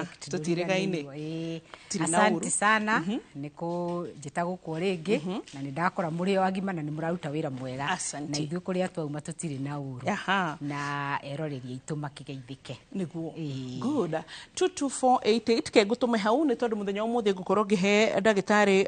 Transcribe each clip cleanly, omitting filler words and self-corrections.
Correct. Tũtirĩgaine. Ĩĩ. Tũtirĩ na Asante ũru. Sana nĩ kũnjĩta gũkũ rĩngĩ, na nĩ ndakora mũrĩ o agima na nĩ mũraruta wĩra mwega. Asante. Na ithuĩ kũrĩa twauma tũtirĩ na ũru. Na eroreri aitũ makĩgeithĩke. Niguo. Ĩĩ. Good. 22488 ke ngũtũme hau nĩ tondũ mũthenya ũmũthĩ ngũkorwo ngĩhe ndagĩtarĩ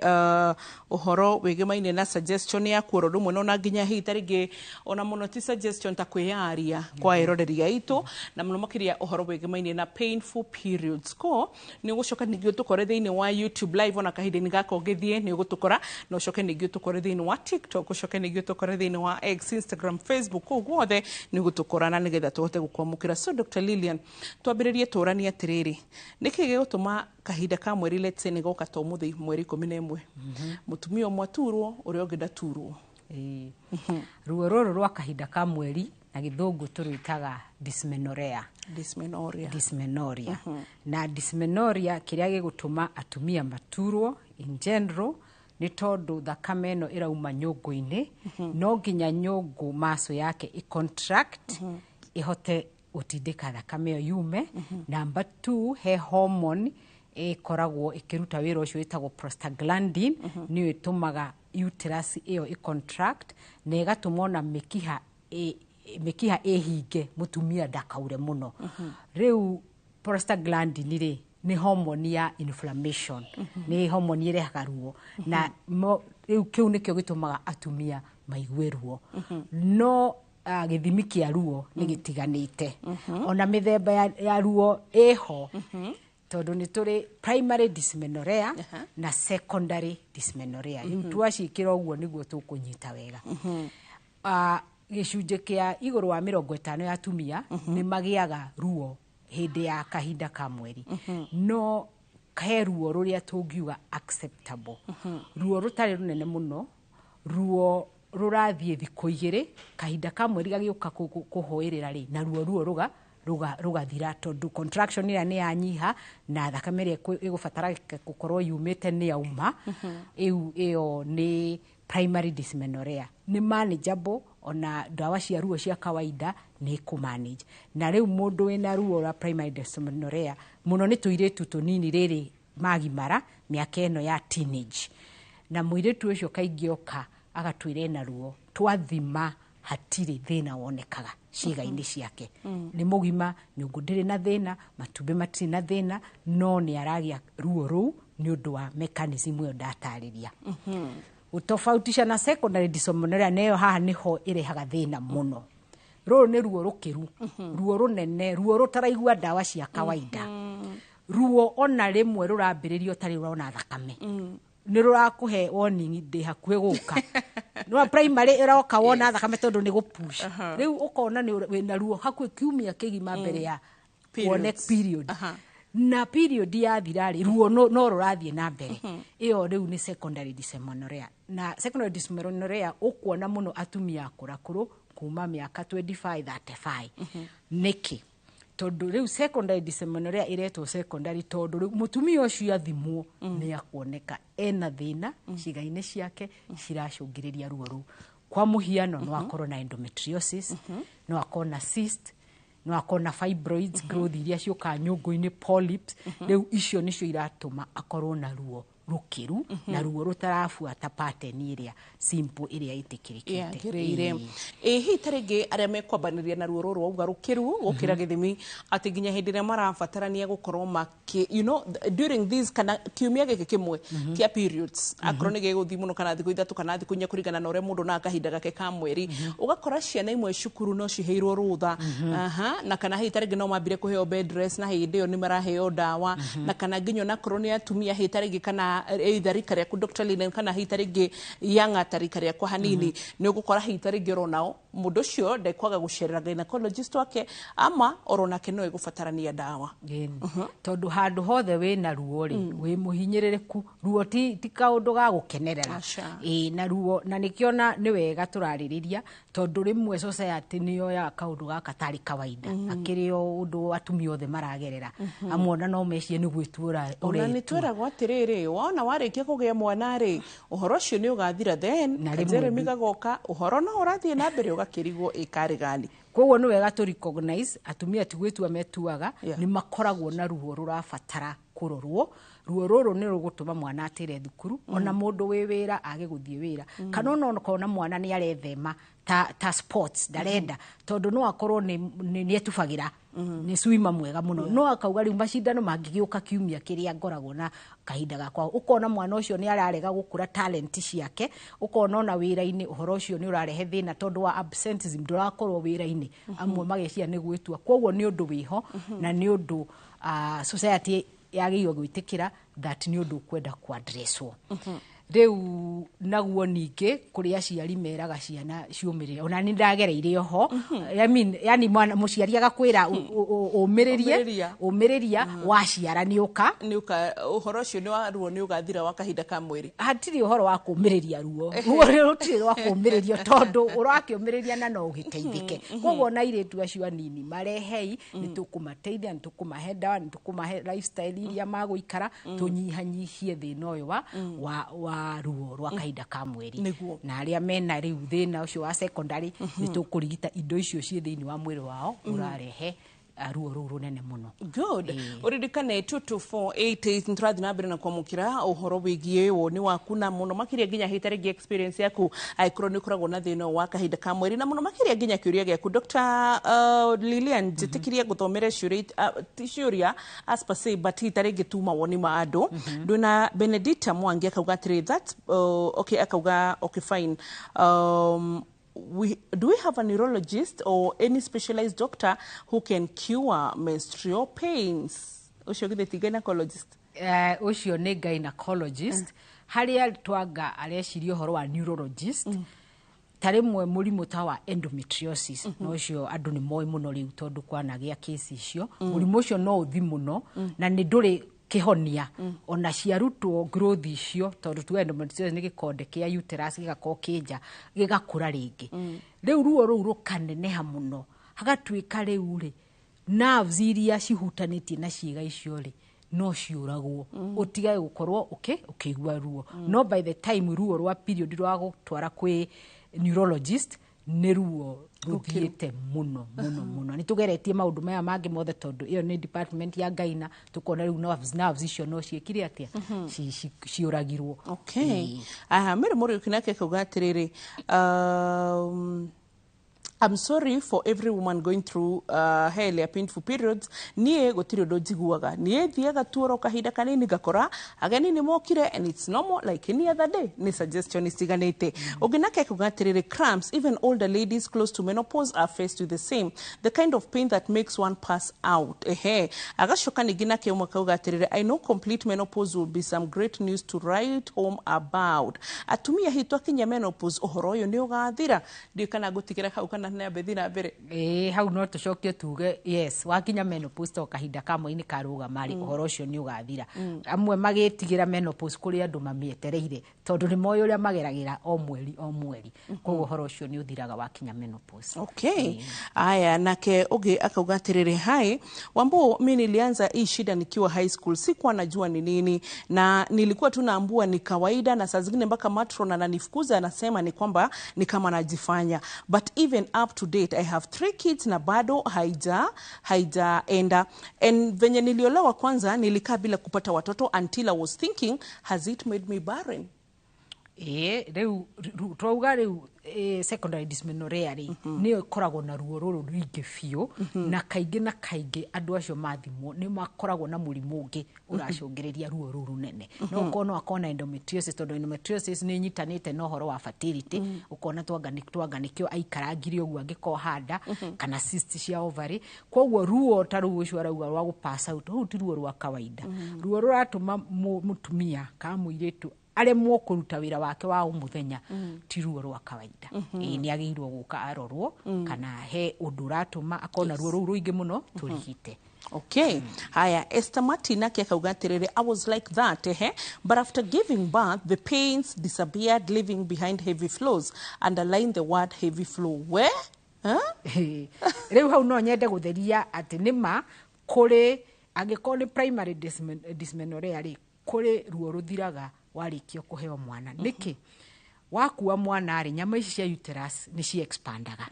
ũhoro wĩgĩmaine na suggestion yaku oro rũmwe, no na nginya hihi ta rĩngĩ ona mũno ti suggestion ta kwĩyaria kwa eroreri aitũ, na mũno makĩria ũhoro wĩgĩmaine na painful periods. Ko nĩ ũgũcoka ningĩ ũtũkore thĩinĩ wa YouTube live, ona kahinda-inĩ gaka ũngĩthiĩ nĩ ũgũtũkora, na ũcoke ningĩ ũtũkore thĩinĩ wa TikTok, ũcoke ningĩ ũtũkore thĩinĩ wa X, Instagram, Facebook, kũu guothe nĩ ũgũtũkora na nĩgetha tũhote gũkwamũkĩra. So Dr. Lilian, twambĩrĩrie tũranie atĩrĩrĩ, nĩkĩ gĩgũtũma kahinda ka mweri, let's say nĩ goka ta ũmũthĩ mweri 11, mũtumia ũmwe aturwo, ũrĩa ũngĩ ndaturwo? Ĩĩ. Ruo rũrũ rwa kahinda ka mweri na Gĩthũngũ tũrwĩtaga dysmenorrhea. Dysmenorrhea. Dysmenorrhea. Na dysmenorrhea, kĩrĩa gĩgũtũma atumia maturwo in general nĩ tondũ thakame ĩno ĩrauma nyũngũ-inĩ, no nginya nyũngũ muscle yake ĩ contract ĩhote gũtindĩka thakame ĩyo yume. Number two, he hormone ĩkoragwo ĩkĩruta wĩra ũcio ĩtagwo prostaglandin, nĩyo ĩtũmaga uterus ĩyo ĩ contract na ĩgatũma ona mĩkiha ĩhinge, mũtumia ndakaure mũno. Rĩu prostaglandin rĩ, nĩ hormone ya inflammation, nĩ hormone ĩrehaga ruo, na rĩu kĩu nĩkĩo gĩtũmaga atumia maigue ruo. No gĩthimi kĩa ruo nĩ gĩtiganĩte, ona mĩthemba ya ruo ĩho, tondũ nĩ tũrĩ primary dysmenorrhea na secondary dysmenorrhea. Rĩu twaciĩkĩra ũguo nĩguo tũkũnyita wega. Gĩcunjĩ kĩa igũrũ wa 50 ya atumia nĩ magĩaga ruo hĩndĩ ya kahinda ka mweri, no he ruo rũrĩa tũngiuga acceptable, ruo rũtarĩ rũnene mũno, ruo rũrathiĩ thikũ 2, kahinda ka mweri gagĩũka kũhũĩrĩra rĩ, na ruo ruga ruga rugathira, tondũ contraction ĩrĩa nĩ yanyiha na thakame ĩrĩa ĩgũbatara gũkorwo yumĩte nĩ yauma. Ĩu ĩyo nĩ primary dysmenorrhea, nĩ manageable, ona ndawa cia ruo cia kawaida nĩ kũ manage. Na rĩu mũndũ wĩna ruo rwa primary dysmenorrhea mũno nĩ tũirĩtu tũnini rĩrĩ magimara mĩaka ĩno ya teenage, na mũirĩtu ũcio kaingĩ oka agatwĩra ena ruo, twathima hatirĩ thĩna wonekaga ciĩga-inĩ ciake, nĩ mũgima, nyũngũ ndĩrĩ na thĩna, matumbĩ matirĩ na thĩna, no nĩ aragĩa ruo rũu nĩ ũndũ wa mechanism ĩyo ndatarĩria. Gũtofautisha na secondary dysmenorrhea, neyo haha nĩho ĩrehaga thĩna mũno. Rũrũ nĩ ruo rũkĩru, ruo rũnene, ruo rũtaraigua ndawa cia kawaida, ruo ona rĩmwe rũrambĩrĩria ũtarĩ ũrona thakame, nĩ rũrakũhe warning ndĩ hakuhĩ gũka. No primary ĩroka wona thakame tondũ nĩ gũpush. Rĩu ũkona nĩ wĩna ruo hakuhĩ kiumia kĩgima mbere ya wone Periods. Period. Na period yathira rĩ, ruo no rũrathiĩ na mbere. Ĩyo rĩu nĩ secondary dysmenorrhea. Na secondary dysmenorrhea ũkuona mũno atumia akũrakũrũ kuma mĩaka 25 35. Nĩkĩ? Tondũ rĩu secondary dysmenorrhea ĩretwo secondary tondũ rĩu mũtumia ũcio athimwo nĩ akuoneka ena thĩna ciĩga-inĩ ciake ciracũngĩrĩria ruo rũu. Kwa mũhiano, no akorwo na endometriosis, no akorwo na cyst, no akorwo na fibroids, growth iria ciũkaga nyũngũ-inĩ, polyps. Rĩu icio nĩcio iratũma akorwo na ruo rũkĩru na ruo rũtarabuata pattern ĩrĩa simple ĩrĩa ĩtĩkĩrĩkĩte. Yagĩrĩire. Ĩ hihi ta rĩngĩ arĩa mekwambanĩria na ruo rũrũ wauga rũkĩru gũkĩra gĩthimi, atĩ nginya hĩndĩ ĩrĩa marabatarania gũkorwo makĩ during this kana kiumia gĩkĩ kĩmwe kĩa periods, akorwo nĩ gĩgũthiĩ mũno kana thikũ 3 kana thikũ 4, kũringana na ũrĩa mũndũ na kahinda gake ka mweri, ũgakora ciana imwe cukuru no ciheirwo rũtha. Aha, na kana hihi ta rĩngĩ no mambire kũheo bed rest, na hĩndĩ ĩyo nĩ maraheo ndawa, na kana nginya onakorwo nĩ atumia hihi ta rĩngĩ kana either rika rĩaku, Dr. Lilian, kana hihi ta rĩngĩ yanga ta rika rĩakwa hanini, nĩ ũgũkora hihi ta rĩngĩ oronao mũndũ ũcio ndekwaga gũcerera gynecologist wake, ama oronake no ĩgũbatarania ndawa. Ĩni. Tondũ handũ hothe wĩna ruo rĩ, wĩ mũhinyĩrĩrĩku. Ruo ti kaũndũ ga gũkenerera. Aca. Ĩĩ, na ruo na nĩkĩo na nĩ wega tũrarĩrĩria, tondũ rĩmwe society nĩ yoyaga kaũndũ gaka tarĩ kawaida, akĩrĩ o ũndũ atumia othe maragerera. Amwe ona no mecirie nĩ gwĩtua Ona nĩ ũretua. Twĩragwo atĩrĩrĩ, wona warĩkia kũgĩa mwana rĩ, ũhoro ũcio nĩ ũgathira, then Na rĩmwe Jeremy gagoka, ũhoro no ũrathiĩ na mbere. Ũgakĩrigwo ĩkarĩ gani. Koguo nĩ wega tũ recognize atumia ti gwĩtua metuaga. Nĩ makoragwo na ruo rũrabatara kũrorwo. Ruo rũrũ nĩ rũgũtũma mwana atĩre thukuru, ona mũndũ wĩ wĩra age gũthiĩ wĩra, kana ona ũkona mwana nĩ arethema ta sports ndarenda, tondũ no akorwo nĩ etubagĩra, nĩ swimmer mwega mũno, no akauga rĩu macindano mangĩgĩũka kiumia kĩrĩa ngoragwo na kahinda gakwa. Ũkona mwana ũcio nĩ ararega gũkũra talent ciake. Ũkona ona wĩra-inĩ ũhoro ũcio nĩ ũrarehe thĩna tondũ wa absenteeism, ndũrakorwo wĩra-inĩ, amwe mageciria nĩ gwĩtua. Koguo nĩ ũndũ wĩho na nĩ ũndũ society yagĩrĩirwo gwĩtĩkĩra that nĩ ũndũ ũkwenda kũ-addresswo. Rĩu naguo ningĩ kũrĩ aciari meraga ciana ciũmĩrĩre. Ona nĩ ndagereire oho. I mean, yani mwana mũciari agakwĩra ũmĩrĩrie. Ũmĩrĩria. Ũmĩrĩria, waciara nĩ ũka Nĩ ũka ũhoro ũcio nĩ wa ruo nĩ ũgathira wa kahinda ka mweri. Hatirĩ ũhoro wa kũmĩrĩria ruo. Ruo rũtirĩ rwa kũmĩrĩrio, tondũ ũrakĩũmĩrĩria na no ũgĩteithĩke. Koguo ona airĩtu acio anini marehei, nĩ tũkũmateithia, nĩ tũkũmahe ndawa, nĩ tũkũmahe lifestyle iria magũikara, tũnyihanyihie thĩna ũyũ wa ruo rwa kahinda ka mweri. Na arĩa mena rĩu thĩna ũcio wa secondary, nĩ tũkũrigita indo icio ciĩ thĩinĩ wa mwĩrĩ wao ũrarehe ruo rũu rũnene mũno. Good. Ũririkane 22488, nĩtũrathiĩ na mbere na kwamũkĩra ũhoro wĩgiĩ woni waku, na mũno makĩria nginya hĩta rĩngĩ experience yaku, angĩkorwo nĩ ũkoragwo na thĩna ũyũ wa kahinda ka mweri, na mũno makĩria nginya kĩũria gĩaku. Dr. Lilian, njĩtĩkĩrie ngũthomere ciũria, ti ciũria as per se, but hita rĩngĩ tu mawoni ma andũ. Ndwĩna Benedicta Mwangi akauga atĩrĩ that okay, akauga okay, fine, do we have a neurologist or any specialized doctor who can cure menstrual pains? Ũcio githĩ ti gynecologist? Ũcio nĩ gynecologist. Harĩa twanga areciria ũhoro wa neurologist, ta rĩmwe mũrimũ ta wa endometriosis, no ũcio andũ nĩ moĩ mũno rĩu tondũ kwanagĩa kesi icio. Mũrimũ ũcio no ũthi mũno na nĩ ndũrĩ kĩhonia ona ciarutwo growth icio, tondũ tu endometriosis nĩ gĩkonde kĩa uterus gĩgakorwo kĩnja gĩgakũra rĩngĩ. Rĩu ruo rũu rũkaneneha mũno, hagatuĩka rĩu rĩ nerves iria cihutanĩtie na ciĩga icio rĩ no ciũragwo, ũtigage gũkorwo ũkĩigua ruo. No by the time ruo rwa period rwa gũtwara kwĩ neurologist, nĩ ruo rũthiĩte mũno mũno mũno. Nĩ tũgeretie maũndũ maya mangĩ mothe, tondũ ĩyo nĩ department ya gyna, tũkona rĩu nerves icio no ciĩkire atĩa, ciũragirwo. Okay. Aha, Mary Mũriũki nake akauga atĩrĩrĩ, "I'm sorry for every woman going through hell ya painful periods. Niĩ gũtirĩ ũndũ njiguaga. Niĩ thiaga tu oro kahinda kanini ngakora ageni nĩ mokire and it's normal like any other day." Nĩ suggestion iciganĩte. Ũngĩ nake akauga atĩrĩrĩ, "Cramps, even older ladies close to menopause are faced with the same, the kind of pain that makes one pass out." Ehe. Agacoka ningĩ nake ũmwe akauga atĩrĩrĩ, "I know complete menopause will be some great news to write home about." Atumia hihi twakinya menopause ũhoro ũyũ nĩ ũgathira? Ndiũĩ kana ngũtigĩra hau kana nyambe thiĩ na mbere. Ĩĩ, hau no tũcokie tuge yes, wakinya menopause, to kahinda ka mweri-inĩ karũgama rĩ, ũhoro ũcio nĩ ũgathira. Amwe magĩtigĩra menopause, kũrĩ andũ mamĩetereire tondũ nĩ moĩ ũrĩa mageragĩra o mweri o mweri. Koguo ũhoro ũcio nĩ ũthiraga wakinya menopause. Okay. Aya, nake ũngĩ akauga atĩrĩrĩ, "Hi Wambo, mi nilianza hii shida nikiwa high school. Sikuwa najua ni nini na nilikuwa tu naambua ni kawaida, na saa zingine mpaka matron ananifukuza, anasema ni kwamba ni kama najifanya. But even up to date I have three kids na bado haijaenda. And venye niliolewa kwanza nilikaa bila kupata watoto until I was thinking, has it made me barren?" Ĩĩ, rĩu twauga rĩu secondary dysmenorrhea rĩ, nĩyo ĩkoragwo na ruo rũrũ rũingĩ biũ, na kaingĩ na kaingĩ andũ acio mathimwo nĩ makoragwo na mũrimũ ũngĩ ũracũngĩrĩria ruo rũu rũnene. No ũkorwo no akorwo na endometriosis, tondũ endometriosis nĩ ĩnyitanĩte na ũhoro wa fertility. Ũkona twanga nĩkĩo aikarangire ũguo angĩkorwo handa kana cyst cia ovary. Koguo ruo ta rũu ũcio arauga rwa gũ pass out, rũu ti ruo rwa kawaida. Ruo rũratũma mũtumia kana mũirĩtu aremwo kũruta wĩra wake wa o mũthenya ti ruo rwa kawaida. Ĩĩ, nĩ agĩrĩirwo gũka arorwo kana he ũndũ ũratũma akorwo na ruo rũu rũingĩ mũno, tũrigite. Okay. Haya, Esther Martin nake akauga atĩrĩrĩ, "I was like that, ehe, but after giving birth, the pains disappeared, leaving behind heavy flows. Underline the word heavy flow." Where? Huh? Rĩu hau no nyende gũtheria atĩ nĩma kũrĩ angĩkorwo nĩ primary dysmenorrhea rĩ, kũrĩ ruo rũthiraga warĩkia kũheo mwana. Nĩkĩ? Wakua mwana rĩ, nyama ici cia uterus nĩ ci expandaga,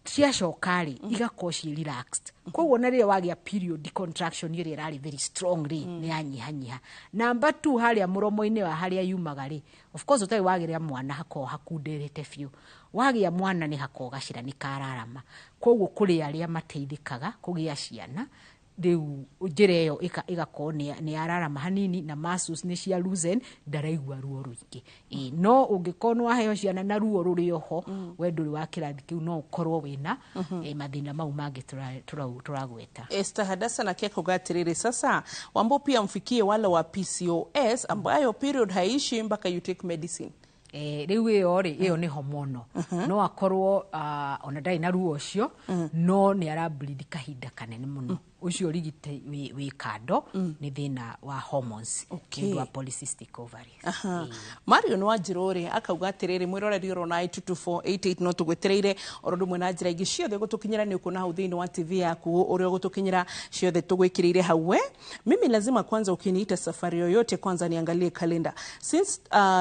ciacoka rĩ, igakorwo ciĩ relaxed. Koguo na rĩrĩa wagĩa period, contraction ĩrĩa ĩrarĩ very strong rĩ, nĩ yanyihanyiha. Number two, harĩa mũromo-inĩ wa harĩa yumaga rĩ, of course ũtarĩ wagĩrĩa mwana hakorwo hakunderete biũ. Wagĩa mwana nĩ hakorwo gacĩra nĩ kararama. Koguo kũrĩ arĩa mateithĩkaga kũgĩa ciana, rĩu njĩra ĩyo ĩgakorwo nĩ yararama hanini na muscles nĩ cia loosen, ndaraigua ruo rũingĩ. Ĩĩ, no ũngĩkorwo nĩ waheo ciana na ruo rũrĩ oho, we ndũrĩ wa kĩrathi kĩu, no ũkorwo wĩna mathĩna mau mangĩ tũragweta. Esther Hadasa nake akauga atiriri, sasa Wambo pia mfikie wale wa PCOS ambayo period haishi mpaka you take medicine. Rĩu ĩyo rĩ, ĩyo nĩ hormonal. No akorwo ona ndarĩ na ruo ũcio, no nĩ arableed kahinda kanene mũno. Ũcio rigite wĩ kando, nĩ thĩna wa hormones nĩ ũndũ wa polycystic ovaries. Marion Wanjirũ rĩ, akauga atĩrĩrĩ, mwĩroreri ũrona 22488, no tũgwetereire oro ũndũ ũmwe na njĩra ingĩ ciothe gũtũkinyĩra nĩ ũkuona hau thĩinĩ wa TV yaku ũrĩa ũgũtũkinyĩra ciothe tũgwĩkĩrĩire hau. We mimi lazima kwanza ukiniita safari yoyote kwanza niangalie kalenda. Since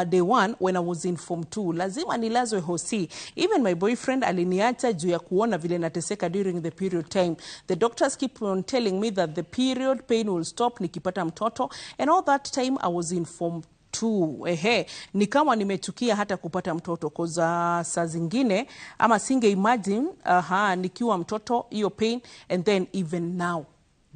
day one when I was in form 2, lazima nilazwe hosi. Even my boyfriend aliniacha juu ya kuona vile nateseka during the period time. The doctors keep on telling me that the period pain will stop nikipata mtoto, and all that time I was in form 2. Ehe, ni kama nimechukia hata kupata mtoto, 'cause saa zingine ama singe imagine, aha, nikiwa mtoto hiyo pain, and then even now.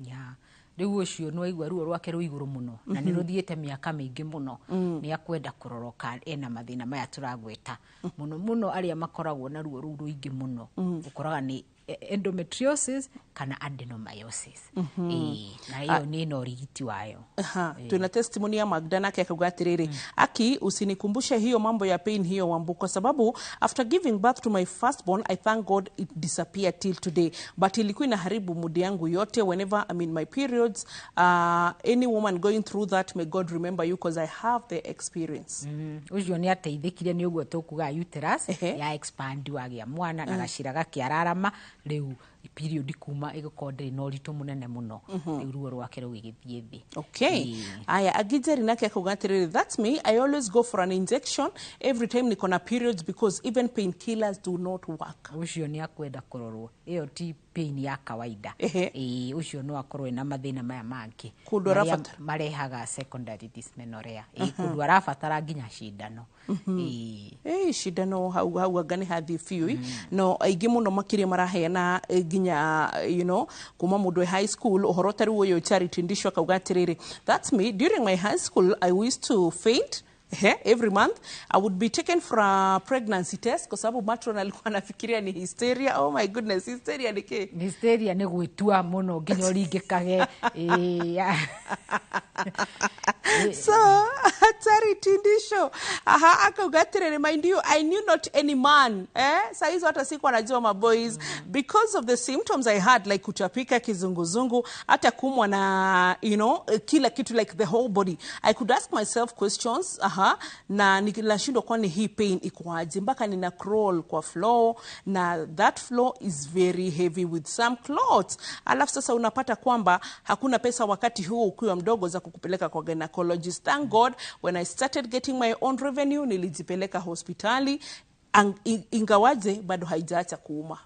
Yeah. Rĩu ũcio nĩ waigua ruo rwake rwĩ igũrũ mũno na nĩ rũthiĩte mĩaka mĩingĩ mũno, nĩ akwenda kũrorwo ka ena mathĩna maya tũragweta. Mũno mũno arĩa makoragwo na ruo rũu rũingĩ mũno, ũkoraga nĩ endometriosis kana adenomyosis. Ĩĩ, na ĩyo nĩ na ũrigiti wayo. Aha, tuna testimony ya Magda, nake akauga atiriri, aki usinikumbushe hiyo mambo ya pain hiyo, Wambu, kwa sababu after giving birth to my firstborn, I thank God it disappeared till today, but ilikuwa inaharibu mood yangu yote whenever I'm in my periods. Any woman going through that, may God remember you, because I have the experience. Ũcio nĩ ateithĩkire nĩ ũguo tũkuga uterus ya expand wagĩa mwana na gacĩra gakĩararama, rĩu period kuma ĩgĩkorwo ndĩrĩ na ũritũ mũnene mũno, rĩu ruo rwake rũgĩgĩthiĩ thĩ. Okay. Aya, Agijeri nake akauga atiriri, that's me. I always go for an injection every time niko na periods because even painkillers do not work. Ũcio nĩ akwenda kũrorwo, ĩyo ti pain ya kawaida. Ĩĩ, ũcio no akorwo ena mathĩna maya mangĩ Kũndũ marĩa arabatara. marehaga secondary dysmenorrhea. Ĩĩ, kũndũ arabatara nginya cindano. Ĩĩ. Ĩ, cindano hau hau anga nĩ hathiĩ biũ. No aingĩ mũno makĩria maraheana nginya kuma mũndũ e high school ũhoro ta rĩu ũyũ. Charity Ndisho akauga atĩrĩrĩ, that's me. During my high school I used to faint. Every month I would be taken for a pregnancy test kwa sababu matron alikuwa anafikiria ni hysteria. Oh my goodness, hysteria ni kĩ? Hysteria nĩ gwĩtua mũno nginya ũringĩkage. Ĩĩ, So Charity Ndisho, aha, akauga atiriri, mind you, I knew not any man, eh, saa hizo hata sikuwa najua maboys, because of the symptoms I had, like kutapika, kizunguzungu, hata kumwa na kila kitu, like the whole body. I could ask myself questions, aha, na nashindwa kwani hii pain iko aje mpaka nina crawl kwa floor, na that floor is very heavy with some clots. Alafu sasa unapata kwamba hakuna pesa wakati huo ukiwa mdogo za kukupeleka kwa gynecologist. Thank God when I started getting my own revenue nilijipeleka hospitali, ingawaje bado haijaacha kuuma.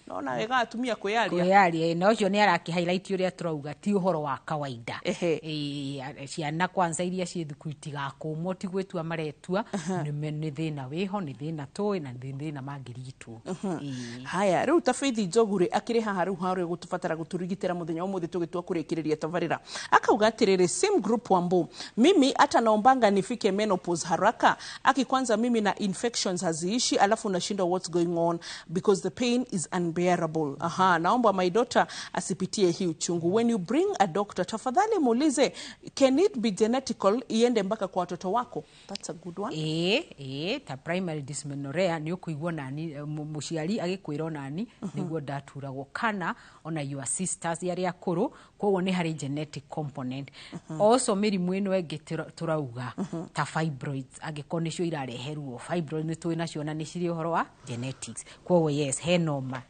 Naona wega atumia kwĩyaria. Kwĩyaria, na ũcio nĩ araki highlight ũrĩa tũrauga ti ũhoro wa kawaida. Ĩĩ, ciana kwanza iria ciĩ thukuru itigakũmwo ti gwĩtua maretua, nĩ thĩna wĩho, nĩ thĩna tũĩ na nĩ thĩna mangĩrigitwo. Ĩĩ. Haya, rĩu ta Faith Njogu rĩ, akĩrĩ haha rĩu harĩa gũtũbatara gũtũrigitĩra mũthenya wa ũmũthĩ tũgĩtua kũrĩkĩrĩria tabarĩra, akauga atĩrĩrĩ, same group, Wambu, mimi hata naombanga nifike menopause haraka. Aki kwanza mimi na infections haziishi, alafu unashindwa what's going on because the pain is unbearable. Aha, naomba my daughter asipitie hii uchungu. When you bring a doctor, tafadhali muulize, can it be genetical, iende mpaka kwa watoto wako? That's a good one. Ĩĩ, ta primary dysmenorrhea nĩ ũkũigua nani mũciari agĩkwĩra onani nĩguo ndaturagwo, kana ona your sisters arĩa akũrũ, koguo nĩ harĩ genetic component. Also mĩrimũ ĩno ĩngĩ tũrauga ta fibroids, angĩkorwo nĩcio irarehe ruo, fibroids nĩ tũĩ nacio na nĩ cirĩ ũhoro wa genetics. Koguo yes, he noma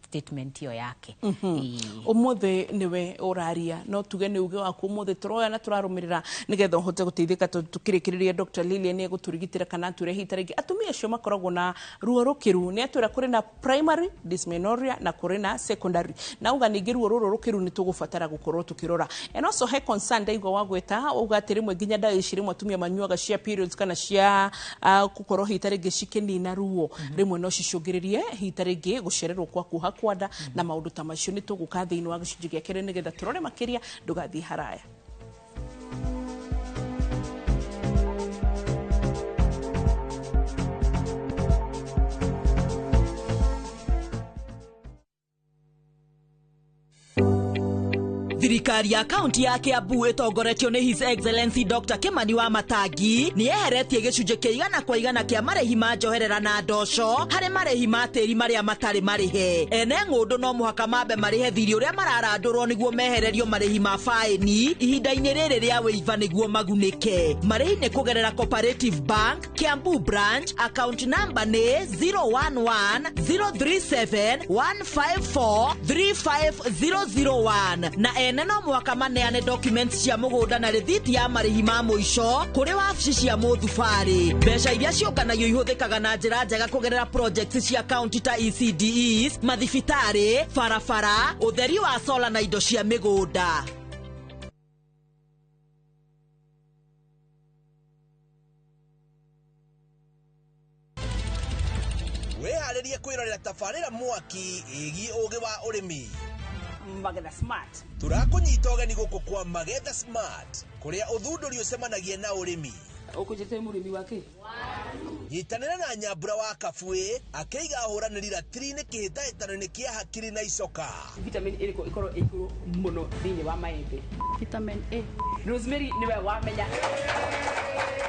statement ĩyo yake. Ĩĩ. Umuthi niwe uraria, no tuge ni uge waku umuthi turoya na turarumirira nigetha uhote guteithika, tondu tukirikiriria Dr. Lilian ni eguturigitira kana ature hita ringi atumia acio makoragwo na ruo rukiru. Ni atwira kuri na primary dysmenorrhea na kuri na secondary, na uga ningi ruo ruru rukiru ni tugubatara gukorwo tukirora. And also he concern ndaigua wagweta uga ati rimwe nginya ndawa ici rimwe atumia manyuaga cia periods kana cia gukorwo hita ringi cikinina ruo, rimwe no cicũngĩrĩrie hita ringi gucererwo kwa kuha kwa nda na maundu ta macio. Nĩ tũgũka thĩinĩ wa gĩcunjĩ gĩa kerĩ nĩgetha tũrore makĩria. Ndũgathiĩ haraya. Thirikari ya kaunti ya Kiambu ĩtongoretio nĩ His Excellency Dr. Kimani wa Matangi nĩ yeheretie gĩcunjĩ kĩa 100% kĩa marĩhi ma njoherera na ndoco harĩ marĩhi ma tĩri marĩa matarĩ marĩhe. Ene ng'ũndũ no mũhaka mambe marĩhe thirĩ ũrĩa mararandũrwo nĩguo mehererio marĩhi ma faĩni ihinda-inĩ rĩrĩ rĩa wĩiva nĩguo magunĩke. Marĩhi nĩ kũgerera Cooperative Bank Kiambu branch, account number nĩ 011 037 154 35001, na ene no mũhaka maneane documents cia mũgũnda na rĩthiti ya marĩhi ma mũico kũrĩ wabici cia mũthubarĩ. Mbeca iria ciũnganagio ihũthĩkaga na njĩra njega kũgerera projects cia county ta ECDEs, mathibitarĩ, barabara, ũtheri wa sola na indo cia mĩgũnda. Wĩharĩrie kwĩrorera tabarĩra mwaki ĩgiĩ ũgĩ wa ũrĩmi. Magetha Smart. Tũrakũnyita ũgeni gũkũ kwa Magetha Smart, kũrĩa ũthundũri ũcemanagia na ũrĩmi. Ũkũnjĩte mũrĩmi wake. Nyitanĩra na Nyambura wa Kabuĩ akĩiga ahũranĩri ratiri-inĩ kĩhĩtahĩtano-inĩ kĩa hakiri na icoka. Vitamin ĩrĩkũ ĩkorwo ĩ igũrũ mũno thĩinĩ wa maembe? Vitamin A. Rosemary nĩwe wamenya.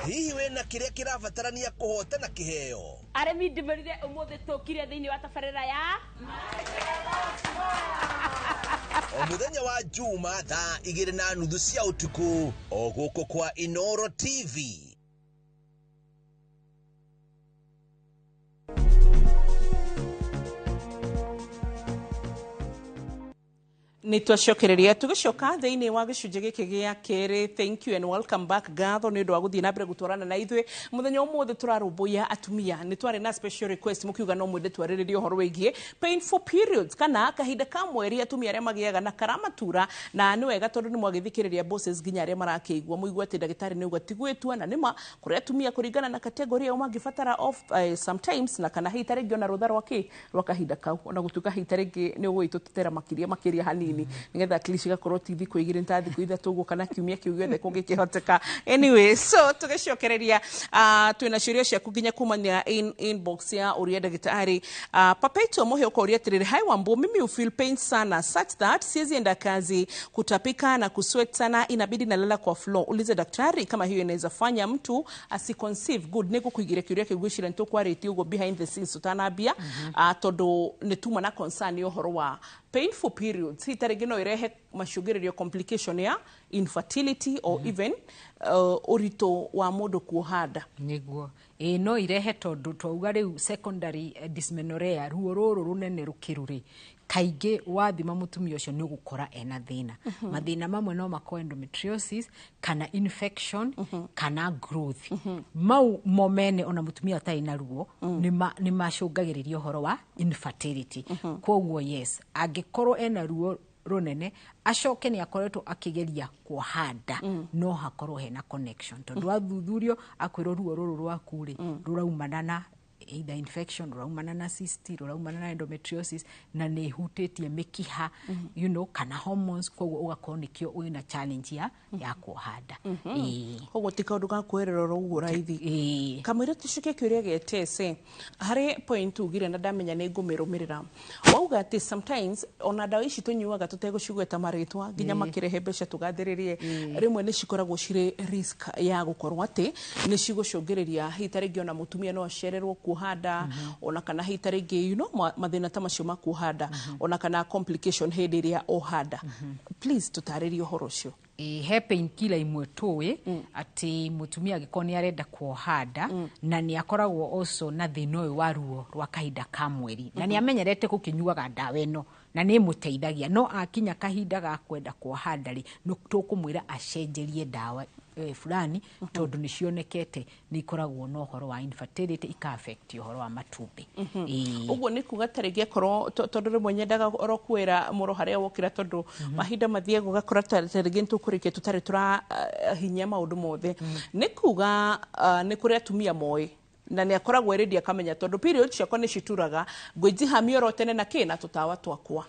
Hihi wĩna kĩrĩa kĩrabatarania kũhotana kĩheo? Arĩmi, ndĩmerire ũmũthĩ tũkire thĩinĩ wa tabarĩra ya O mũthenya wa Juma thaa 2:30 cia ũtukũ, o gũkũ kwa Inoro TV. Nä twacokereria tũgĩcoka thĩinĩ wa gĩcunjĩ gĩkĩ gĩa kerĩ. Thank you and welcome back. Ngatho nĩ ũndũ wa gũthiĩ na mbere gũtwarana na ithuĩ. Mũthenya ũmũthĩ tũrarũmbũiya atumia. Nĩ twarĩ na special request mũkiuga no mwende twarĩrĩrie ũhoro wĩgiĩ painful periods kana kahinda ka mweri atumia arĩa magĩaga na karamatura. Na nĩ wega tondũ nĩ mwagĩthikĩrĩria bosses nginya arĩa marakĩigua mũigue atĩ ndagĩtarĩ nĩ uga ti gwĩtua, na nĩma kũrĩ atumia kũringana na category yao mangĩbatara off sometimes, na kana hihi ta rĩngĩ ona rũtha rwa kĩ rwa kahinda kau, ona gũtuĩka hihi ta rĩngĩ nĩ ũgũgĩtũtetera makĩria makĩria hanini nĩgetha at least igakorwo ti thikũ 2 ta thikũ 3 ũguo kana kiumia kĩu gĩothe kũngĩkĩhoteka. Anyway, so tũgĩcokereria, twĩna ciũria ciaku nginya kumania inbox ya ũria ndagĩtarĩ. Perpetual Mũhĩ ũkoria atĩrĩrĩ, "Hi Wambo, mimi you feel pain sana such that siwezi enda kazi, kutapika na kusweat sana, inabidi nalala kwa floor. Ulize daktari kama hiyo inaweza fanya mtu asiconceive." Good, nĩ ngũkũigĩra kĩũria kĩu, gwĩciria nĩ tũkwarĩtie ũguo behind the scenes tũtanambia, tondũ nĩ tuma na concern ya ũhoro wa painful periods, hihi ta rĩngĩ no ĩrehe macũngĩrĩrio complication ya infertility or even ũritũ wa mũndũ kuoha nda. Nĩguo, ĩĩ, no irehe, tondũ twauga rĩu secondary dysmenorrhea, ruo rũrũ rũnene rũkĩru rĩ, kaingĩ wathima mũtumia ũcio nĩ ũgũkora ena thĩna. Mathĩna mamwe no makorwo endometriosis kana infection kana growth. Mau mo mene ona mũtumia atarĩ na ruo nĩ macũngagĩrĩria ũhoro wa infertility. Koguo yes, angĩkorwo ena ruo rũnene acoke nĩ akoretwo akĩgeria kuoha nda, no hakorwo hena connection, tondũ wathuthurio akwĩrwo ruo rũrũ rwaku rĩ rũraumana na either infection, rũraumana na cyst, rũraumana na endometriosis, na nĩ ĩhutĩtie mĩkiha kana hormones, koguo ũgakorwo nĩkĩo wĩna challenge ya kuoha nda. Ĩĩ. Koguo ti kaũndũ ga kuoerera oro ũguo raithi. Ĩĩ. Kamũira tũcoke kĩũria gĩetese harĩ point ugire na ndamenya nĩ ngũmĩrũmĩrĩra, wauga atĩ sometimes ona ndawa ici tũnyuaga tũtegũcigweta marĩtwa nginya makĩrehe mbeca tũgathĩrĩrie, rĩmwe nĩ cikoragwo cirĩ risk ya gũkorwo atĩ nĩ cigũcũngĩrĩria hihi ta rĩngĩ ona mũtumia no acererwo. Kuoha nda, ona kana hihi ta rĩngĩ mathĩna ta macio ma kuoha nda, ona kana complication hĩndĩ ĩrĩa oha nda. Please tũtarĩrie ũhoro ũcio. Ĩ, he painkiller imwe tũĩ atĩ mũtumia angĩkorwo nĩ arenda kuoha nda na nĩ akoragwo also na thĩna ũyũ wa ruo rwa kahinda ka mweri na nĩ amenyerete gũkĩnyuaga ndawa ĩno na nĩ ĩmũteithagia, no akinya kahinda ga kwenda kuoha nda rĩ, tũkũmwĩra acenjerie ndawa fulani, tondũ nĩ cionekete nĩ ikoragwo na ũhoro wa infertility, ika affect ũhoro wa matumbĩ. Ĩĩ. Ũguo nĩ kuga ta rĩngĩ akorwo tondũ rĩmwe nyendaga oro kwĩra mũro harĩa wokĩra, tondũ mahinda mathiaga ũgakora ta rĩngĩ nĩ tũkũrĩkia tũtarĩ tũrahinyia maũndũ mothe. Nĩ kuga nĩ kũrĩ atumia moĩ na nĩ akoragwo ready, akamenya tondũ period ciakwa nĩ cituraga, ngwĩnjihamia oro tene na kĩ na tũtawa twakwa,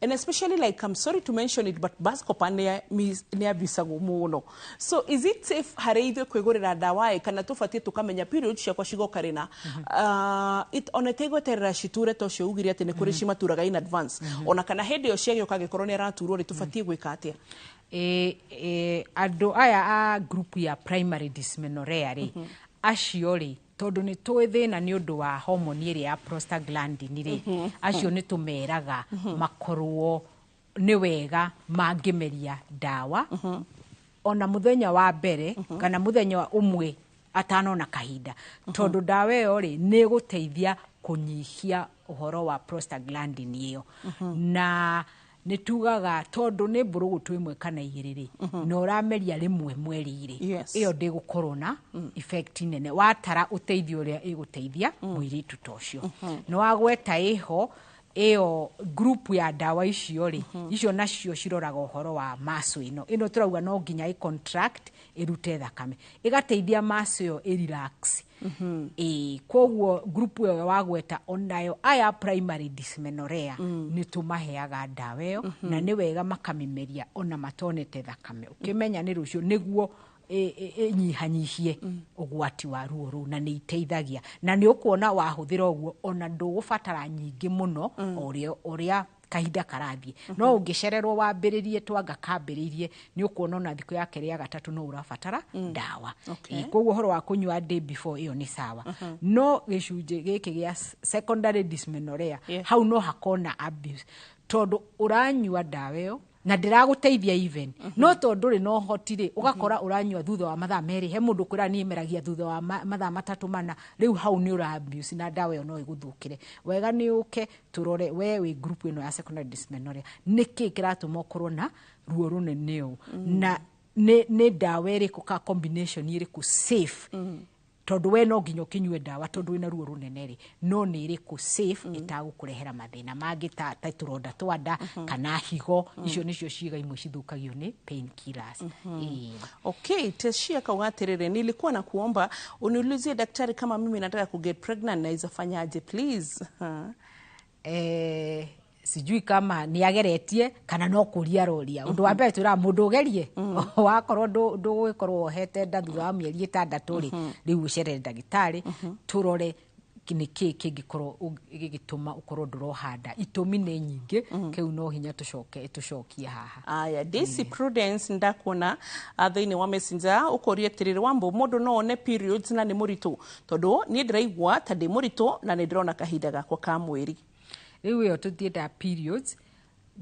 and especially, like, I'm sorry to mention it, but Buscopan nĩ abusagwo mũno. So is it safe harĩ ithuĩ kwĩgũrĩra ndawa ĩ, kana tũbatiĩ tũkamenya period ciakwa cigoka rĩna, ona ĩtegweterera citure, ta ũcio ugire atĩ nĩ kũrĩ cimaturaga in advance, ona kana hĩndĩ ĩyo ciagĩũka angĩkorwo nĩ araturwo rĩ, tũbatiĩ gwĩka atĩa? E, andũ aya a group ya primary dysmenorrhea rĩ, acio rĩ, tondũ nĩ tũĩ thĩna nĩ ũndũ wa hormone ĩrĩa ya prostaglandin rĩ, acio nĩ tũmeraga makorwo nĩ wega mangĩmeria ndawa ona mũthenya wa mbere kana mũthenya ũmwe atanona kahinda, tondũ ndawa ĩyo rĩ, nĩ ĩgũteithia kũnyihia ũhoro wa prostaglandin ĩyo. Na nĩ tugaga tondũ nĩ mbũrũgũtũ ĩmwe kana igĩrĩ rĩ, na ũrameria rĩmwe mweri rĩ, ĩyo ndĩgũkorwo na effect nene watara ũteithio ũrĩa ĩgũteithia mũirĩtu ta ũcio. Nĩ wagweta ĩho ĩyo group ya ndawa icio rĩ, icio nacio ciroraga ũhoro wa muscle ĩno ĩno tũrauga no nginya ĩ contract ĩrute thakame, ĩgateithia muscle ĩyo ĩ relax. Ĩĩ, koguo group ĩyo wagweta onayo aya primary dysmenorrhea nĩ tũmaheaga ndawa ĩyo, na nĩ wega makamĩmeria ona matonete thakame, ũkĩmenya nĩ rũciũ, nĩguo ĩnyihanyihie ũgwati wa ruo rũu. Na nĩ iteithagia, na nĩ ũkuona wahũthĩra ũguo ona ndũgũbatara nyingĩ mũno o ũrĩa kahinda karathiĩ. No ũngĩcererwo wambĩrĩrie twanga kambĩrĩirie, nĩ ũkuona ona thikũ ya kerĩ, ya gatatũ no ũrabatara ndawa. Koguo ũhoro wa kũnyua day before ĩyo nĩ sawa, no gĩcunjĩ gĩkĩ gĩa secondary dysmenorrhea, hau no hakona abuse, tondũ ũranyua ndawa ĩyo na ndĩragũteithia even, no tondũ rĩ na ũhoti rĩ, ũgakora ũranyua thutha wa mathaa 2. He mũndũ kwĩra niĩ meragia thutha wa mathaa 3, 4. Rĩu hau nĩ ũra abuse na ndawa ĩyo no ĩgũthũkĩre. Wega nĩ ũke tũrore we wĩ group ĩno ya secondary dysmenorrhea, nĩkĩ kĩratũma ũkorwo na ruo rũnene ũũ, na nĩ ndawa ĩrĩkũ ka combination ĩrĩkũ safe, tondũ we no nginya ũkĩnyue ndawa tondũ wĩna ruo rũnene rĩ, no nĩ ĩrĩkũ safe ĩtagũkũrehera mathĩna mangĩ ta tũronda twa nda kana higo. Icio nĩcio ciĩga imwe cithũkagio nĩ painkillers. Ĩĩ. Okay, Teshia kauga atĩrĩrĩ, "Nilikuwa na kuomba uniulizie daktari, kama mimi nataka kuget pregnant naweza fanyaje, please?" Sijui kama nĩ ageretie kana no kũria aroria. Ũndũ wa mbere twĩraga mũndũ ũgerie, wakorwo ndũgũgĩkorwo wohete nda thutha wa mĩeri 6 rĩ, rĩu ũcerere ndagĩtarĩ tũrore nĩ kĩ kĩngĩkorwo gĩgĩtũma ũkorwo ndũroha nda. Itũmi nĩ nyingĩ, kĩu no hinya tũcoke tũcokie haha. Aya, Daisy Prudence, ndakuona thĩinĩ wa Messenger ũkũria atĩrĩrĩ, "Wambo, mũndũ no one periods na nĩ mũritũ? Tondũ niĩ ndĩraigua ta ndĩ mũritũ na nĩ ndĩrona kahinda gakwa ka mweri." Rĩu ĩyo tũtiendaga periods,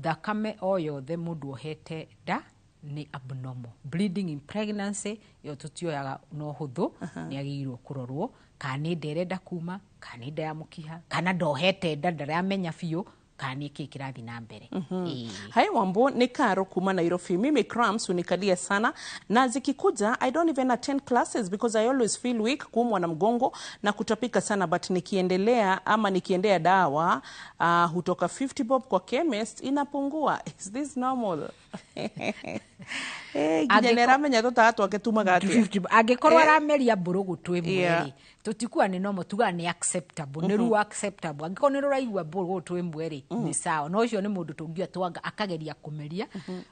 thakame o yothe mũndũ ohete nda nĩ abnormal bleeding in pregnancy. Ĩyo tũtioyaga na ũhũthũ, nĩ agĩrĩirwo kũrorwo kana nĩ nda ĩrenda kuma, kana nĩ nda ya mũkiha, kana ndohete nda ndaramenya biũ, kana nĩ kĩĩ kĩrathiĩ na mbere. Ĩĩ. "Hi Wambo, ni Karo kuma Nairobi. Mimi cramps hunikalia sana na zikikuja I don't even attend classes because I always feel weak, kuumwa na mgongo na kutapika sana, but nikiendelea ama nikiendea dawa hutoka 50 bob kwa chemist inapungua. Is this normal?" Nginya nĩ aramenya tũtawa twake tumaga atĩa. 50 angĩkorwo arameria mbũrũgũtũ ĩmwe Yeah. rĩ, tũtikuga nĩ normal, tugaga nĩ acceptable, nĩ ruo acceptable. Angĩkorwo nĩ rũraigua mbũrũgũtũ ĩmwe rĩ, nĩ sawa, no ũcio nĩ mũndũ tũngiuga twanga akageria kũmeria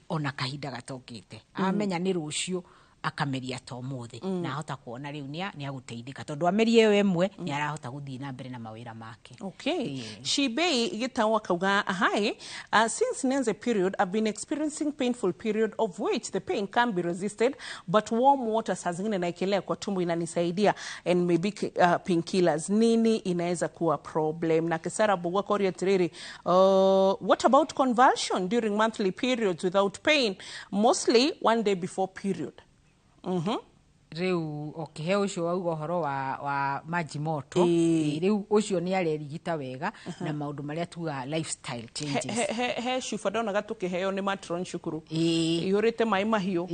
ona kahinda gatokĩte, amenya nĩ rũciũ. Akameria ta ũmũthĩ na ahota kuona rĩu nĩ agũteithĩka, tondũ ameria ĩyo ĩmwe nĩ arahota gũthiĩ na mbere na mawĩra make. Okay. Shibei Gitau akauga, "Hi, since nianze period, I've been experiencing painful period of which the pain can't be resisted, but warm water saa zingine naekelea kwa tumbo inanisaidia and maybe painkillers. Nini inaweza kuwa problem?" Na Kesara Bugwa Koria Tiriri, "What about convulsion during monthly periods without pain, mostly one day before period?" Rĩu okay, ũcio wauga ũhoro wa maji moto. Rĩu ũcio nĩ arerigita wega na maũndũ marĩa tugaga lifestyle changes. He cuba ndonaga tũkĩheo nĩ matron cukuru ihũrĩte maĩ mahiũ.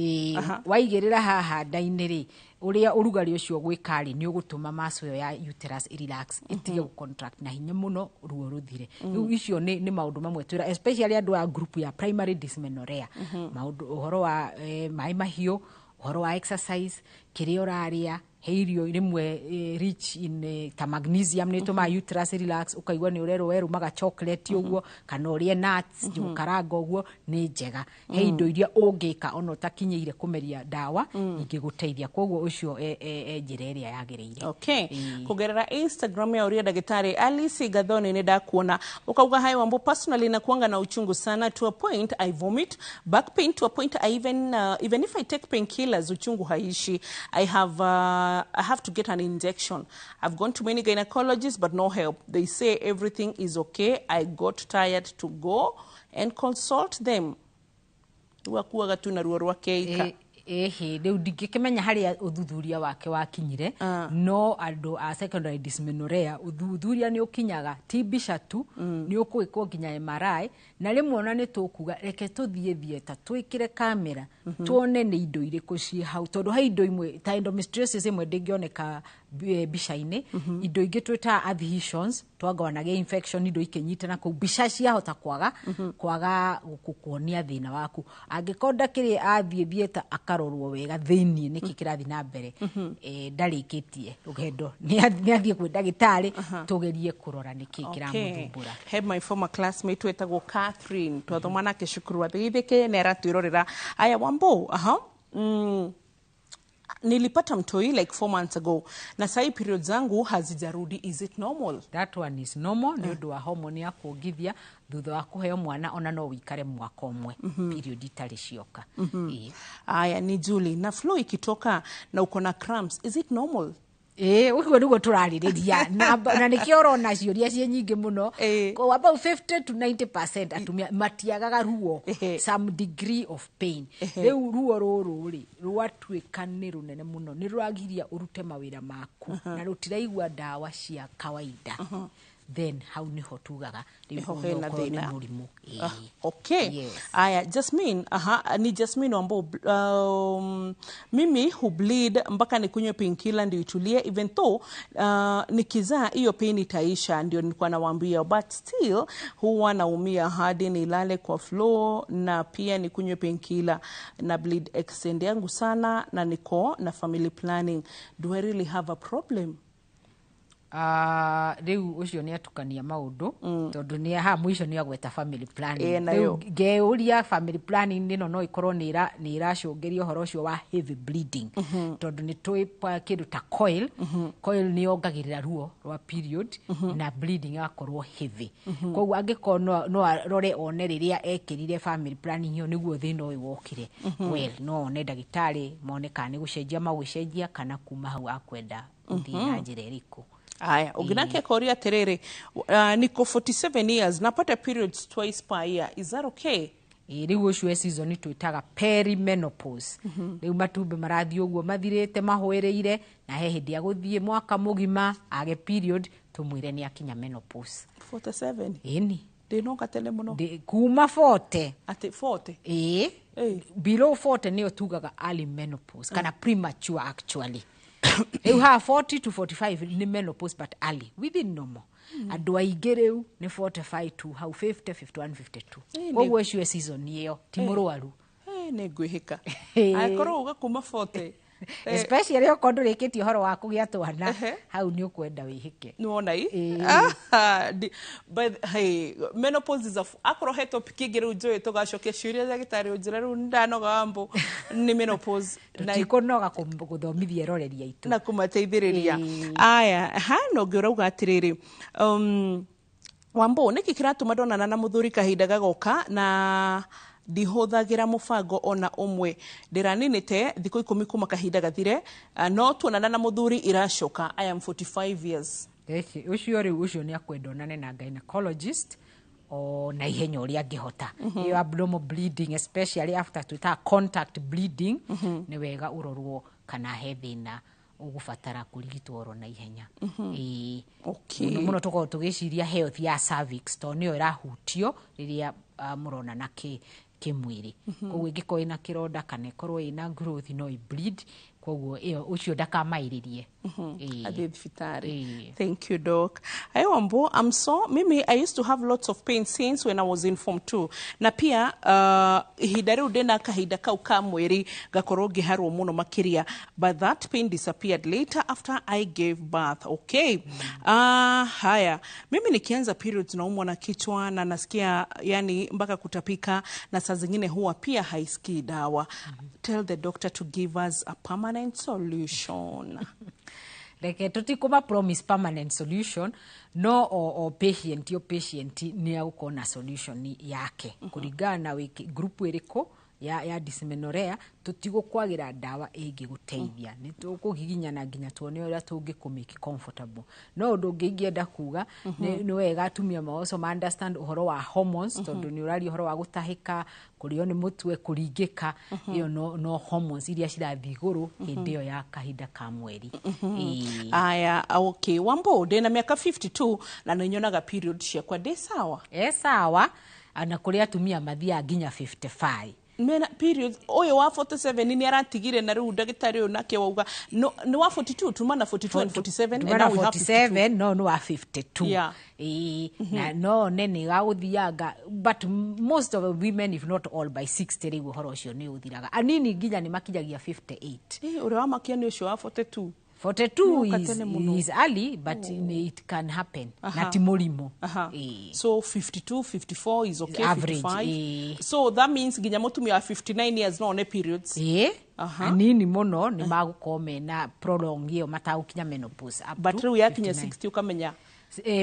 Waigĩrĩra haha nda-inĩ rĩ, ũrĩa ũrugarĩ ũcio gwĩka rĩ, nĩ ũgũtũma muscle ĩyo ya uterus relax, ĩtige gũ-contract na hinya mũno, ruo rũthire. Rĩu icio nĩ maũndũ mamwe twĩra especially andũ a group ya primary dysmenorrhea, maũndũ ũhoro wa maĩ mahiũ, ũhoro wa exercise, kĩrĩa ũrarĩa, he irio rĩmwe rich in ta magnesium nĩ ĩtũmaga uterus relax, ũkaigua nĩ ũrerwo werũmaga chocolate ũguo kana ũrĩe nuts, karanga ũguo nĩ njega. He indo iria ũngĩka ona ũtakinyĩire kũmeria ndawa ingĩgũteithia, koguo ũcio e njĩra ĩrĩa yagĩrĩire. Okay. Kugerera Instagram ya Uria Daktari Alice Gathoni nĩ ndakuona ukauga, "Hi Wambo, personally nakuanga na uchungu sana to a point I vomit, back pain to a point I even if I take painkillers uchungu haishi. I have to get an injection. I've gone to many gynecologists but no help. They say everything is okay. I got tired to go and consult them." Rĩu akuaga tu na ruo rwa keika. Ĩhĩ, rĩu ndingĩkĩmenya harĩa ũthuthuria wake wakinyire, no andũ a secondary dysmenorrhea ũthuthuria nĩ ũkinyaga, ti mbica tu, nĩ ũgwĩkwo nginya MRI, na rĩmwe ona nĩ tũkuga reke tũthiĩ theatre twĩkĩre kamera tuone nĩ indo irĩkũ ciĩ hau, tondũ he indo imwe ta endometriosis ĩmwe ndĩngĩoneka mbica-inĩ. Indo ingĩ twĩtaga adhesions, twanga wanagĩa infection, indo ikĩnyitana kũu, mbica ciahota kwaga gũkuonia thĩna waku. Angĩkorwo ndakĩrĩ athiĩ theatre akarorwo wega thĩiniĩ nĩkĩ kĩrathiĩ na mbere, ndarĩkĩtie rũgendo, nĩ athiĩ kwĩ ndagĩtarĩ tũgerie kũrora nĩkĩ kĩramũthumbũra. He my former classmate wetagwo Catherine, twathoma nake cukuru athigithike, nĩ aratwĩrorera. Aya Wambo, aha, nilipata mtoi like 4 months ago na sahi period zangu hazijarudi. Is it normal?" That one is normal nĩ ũndũ wa hormone ya kuongithia thutha wa kũheo mwana, ona no wĩikare mwaka ũmwe period itarĩ cioka. Ĩĩ. Aya ni Julie, na flow ikitoka na uko na cramps, is it normal? Ĩĩ, ũguo nĩguo tũrarĩrĩria na nĩkĩo ũrona ciũria ciĩ nyingĩ mũno. Ko about 50 to 90% atumia matiagaga ruo, some degree of pain. Rĩu ruo rũrũ rĩ rwatuĩka nĩ rũnene mũno, nĩ rũragiria ũrute mawĩra maku na rũtiraigua ndawa cia kawaida, then hau nĩho tugaga rĩu Nĩho ũyũ hena ũkorwo nĩ thĩna. mũrimũ. Ah, Ĩĩ. okay. Yes. Aya, Jasmine, aha, ni Jasmine Wambo. "Mimi hubleed mpaka nikunywe painkiller ndio itulie, even though nikizaa hiyo pain itaisha, ndio nilikuwa nawaambia, but still huwa naumia hadi nilale kwa floor na pia nikunywe painkiller na bleed extend yangu sana na niko na family planning. Do I really have a problem?" Rĩu ũcio nĩ atukania maũndũ, tondũ nĩ haha mũico nĩ agweta family planning. Ĩĩ, nayo. Rĩu ngeyũria family planning ĩno no ĩkorwo nĩ ĩracũngĩria ũhoro ũcio wa heavy bleeding, tondũ nĩ tũĩ kĩndũ ta coil, coil nĩ yongagĩrĩra ruo rwa period na bleeding ĩgakorwo heavy. Koguo angĩkorwo no arore one rĩrĩa ekĩrire family planning ĩyo nĩguo thĩna ũyũ wokire, well, no one ndagĩtarĩ mone kana nĩ gũcenjia magũcenjia kana kuma hau akwenda gũthiĩ na njĩra ĩrĩkũ. Aya, ũngĩ nake akoria atĩrĩrĩ, "Niko 47 years, napata periods twice per year. Is that okay?" Ĩ, rĩu ũcio e season twĩtaga perimenopause. Rĩu matumbĩ marathiĩ ũguo mathirĩte mahwĩrĩire, na he hĩndĩ ya gũthiĩ mwaka mũgima age period, tũmwĩre nĩ akinya menopause. 47? Ĩni. Ndĩnoka tene mũno. Kuma 40. Atĩ 40? Ĩĩ. Below 40 nĩyo tugaga early menopause kana premature actually. Rĩu haha 40 to 45 nĩ menopause but early, within normal. Andũ aingĩ rĩu nĩ 45 to hau 50, 51, 52. Koguo ũcio e season ĩyo ti mũrwaru. Nĩ ngwĩhĩka angĩkorwo uga kuma 40. Especially okorwo ndũrĩkĩtie ũhoro wa kũgĩa twana, hau nĩ ũkwenda wĩhĩke. Nĩwona i. Ĩĩ. Ah, but hey, menopause is a akorwo he topic ĩngĩ rĩu njũĩ tũgacokia ciũria ndagĩtarĩ ũnjĩra rĩu ndanoga wambo nĩ menopause na Tũtikũnoga gũthomithia eroreri aitũ. Na kũmateithĩrĩria. Ĩĩ. Aya, hana ũngĩ ũrauga atĩrĩrĩ, Wambo, nĩkĩ kĩratũma ndonana na mũthuri kahinda gagoka na ndihũthagĩra mũbango ona ũmwe? Ndĩraninĩte thikũ 10 kuma kahinda gathire, no tuonana na mũthuri iracoka. I am 45 years. Eci, ũcio rĩu ũcio nĩ akwenda onane na gynecologist o na ihenya ũrĩa angĩhota. Ĩyo abnormal bleeding, especially after twĩtaga contact bleeding, nĩ wega ũrorwo kana he thĩna ũgũbatara kũrigitwo oro na ihenya. Ĩĩ. Mũno mũno tũkoragwo tũgĩciria health ya cervix tondũ nĩyo ĩrahutio rĩrĩa mũronana kĩmwĩrĩ. Koguo ĩngĩkorwo ĩna kĩronda kana ĩkorwo ĩna growth, no ĩ bleed. Koguo ĩyo ũcio ndakamaĩrĩrie. Ĩĩ. Athiĩ thibitarĩ. Ĩĩ. Thank you, doc. Ayo Wambo, I'm so mimi I used to have lots of pain since when I was in form 2. Na pia ihinda rĩu ndĩna kahinda kau ka mweri ngakorwo ngĩharwo mũno makĩria, but that pain disappeared later after I gave birth. Okay. Haya, mimi nikianza periods naumwa na kichwa na nasikia yani mpaka kutapika, na saa zingine huwa pia haisikii dawa. Tell the doctor to give us a permanent solution. Reke tũtikũma promise permanent solution, no o patient o patient nĩ agũkorwo na solution yake kũringana na wĩ group ĩrĩkũ ya dysmenorrhea. Tũtigũkwagĩra ndawa ĩngĩgũteithia, nĩ tũkũgiginyana nginya tuone ũrĩa tũngĩkũ comfortable. No ũndũ ũngĩ ingĩenda kuga, nĩ wega atumia ma also ma understand ũhoro wa hormones, tondũ nĩ ũraria ũhoro wa gũtahĩka, kũrĩo nĩ mũtwe, kũringĩka. Ĩyo no hormones iria cirathiĩ igũrũ hĩndĩ ĩyo ya kahinda ka mweri. Ĩĩ. Aya, okay. Wambo, ndĩna mĩaka 52 na nĩ nyonaga period ciakwa, ndĩ sawa? E sawa, na kũrĩ atumia mathiaga nginya 55. Mena periods. Ũyũ wa 47 nĩ aratigire, na rĩu ndagĩtarĩ ũyũ nake wauga no, nĩ wa 42, tuma na 42 and 47 and Tuma now na we have 52. 47, no nĩ wa 52. Ĩĩ, na no one nĩ gagũthianga, but most of the women, if not all, by 60 rĩu ũhoro ũcio nĩ ũthiraga. Anini nginya nĩ makinyagia 58. Eh, ũrĩa wamakia nĩ ũcio wa 42. 42 Nĩ is, tene mũno. is early, but it can happen na ti mũrimũ. Ĩĩ. So 52, 54 is okay? Average, 55. eh. So that means nginya mũtumia wa 59 years no one periods? Ĩĩ, anini mũno nĩ magũkorwo mena prolong ĩyo matagũkinya menopause up But to rĩu yakinya 59. 60 ũkamenya.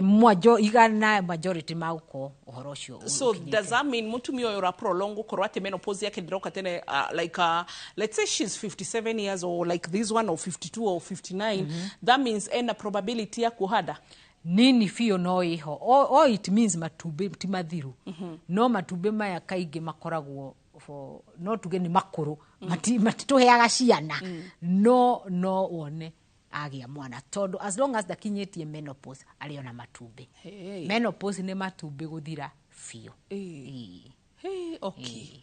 Mwajo igana majority magũkorwo ũhoro ũcio So ũkinyĩte. does that mean mutumia ũyũ ũra prolong gũkorwo atĩ menopause yake ndĩroka tene, like let's say she's 57 years or like this one, or 52 or 59, that means ena probability ya kuoha nda? Nini biũ, no ĩho. All it means matumbĩ ti mathiru. No matumbĩ maya kaingĩ makoragwo for, no tuge nĩ makũrũ, matitũheaga ciana, no wone agĩa mwana tondũ as long as ndakinyĩtie menopause arĩ ona matumbĩ. Hey. Menopause nĩ matumbĩ gũthira biũ. Ĩĩ. Ĩĩ. Hey, okay,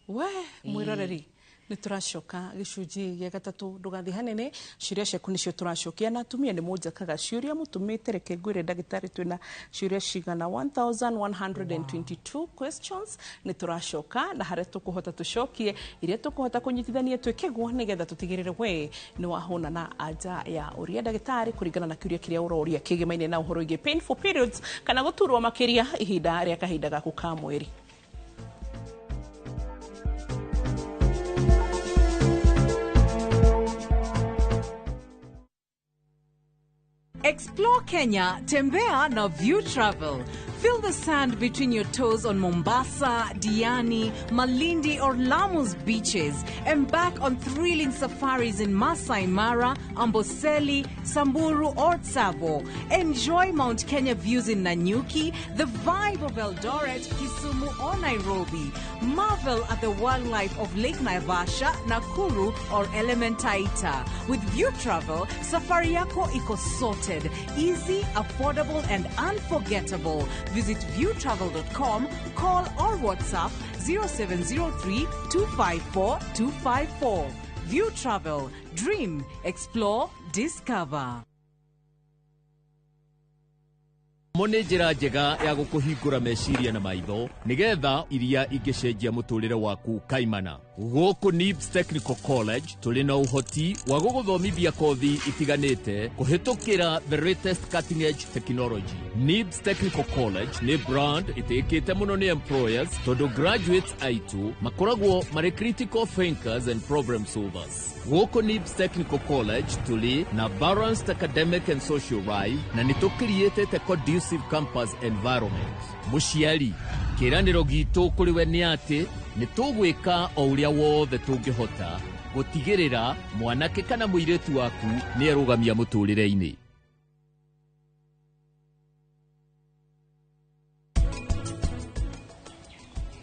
we mwĩroreri, nĩ tũracoka gĩcunjĩ gĩa gatatũ, ndũgathiĩ hanene. Ciũria ciaku nĩcio tũracokia, na atumia nĩ mũnjakaga ciũria mũtũmĩte. Reke ngwĩre ndagĩtarĩ, twĩna ciũria cigana 1122 questions. Nĩ tũracoka na harĩa tũkũhota tũcokie, iria tũkũhota kũnyitithania twĩke guo nĩgetha tũtigĩrĩre we nĩ wahũna na anja ya ũria ndagĩtarĩ kũringana na kĩũria kĩrĩa ũroria kĩgemaine na ũhoro wĩgiĩ painful periods kana gũturwo makĩria ihinda rĩa kahinda gaku ka mweri. Explore Kenya, Tembea na View Travel. Feel the sand between your toes on Mombasa, Diani, Malindi, or Lamu's beaches. Embark on thrilling safaris in Masai Mara, Amboseli, Samburu, or Tsavo. Enjoy Mount Kenya views in Nanyuki, the vibe of Eldoret, Kisumu, or Nairobi. Marvel at the wildlife of Lake Naivasha, Nakuru, or Elementaita. With View Travel, safari yako iko sorted, easy, affordable, and unforgettable. Visit viewtravel.com, call or WhatsApp 0703 254 254. View Travel, dream, explore, discover. Mo nĩ njĩra njega ya gũkũhingũra meciria na maitho nĩgetha iria ingĩcenjia mũtũrĩre waku kaimana. Gũkũ NIBS Technical College tũrĩ na ũhoti wa gũgũthomithia kothi itiganĩte kũhĩtũkĩra the latest cutting edge technology. NIBS Technical College nĩ brand ĩtĩkĩte mũno nĩ employers tondũ graduates aitũ makoragwo marĩ critical thinkers and problem solvers. Gũkũ NIBS Technical College tũrĩ na balanced academic and social life na nĩ tũkiriĩtĩte conducive campus environment. Mũciari, kĩĩranĩro gitũ kũrĩ we nĩ atĩ nĩ tũgwĩka o ũrĩa wothe tũngĩhota gũtigĩrĩra mwanake kana mũirĩtu waku nĩ erũgamia mũtũrĩre-inĩ.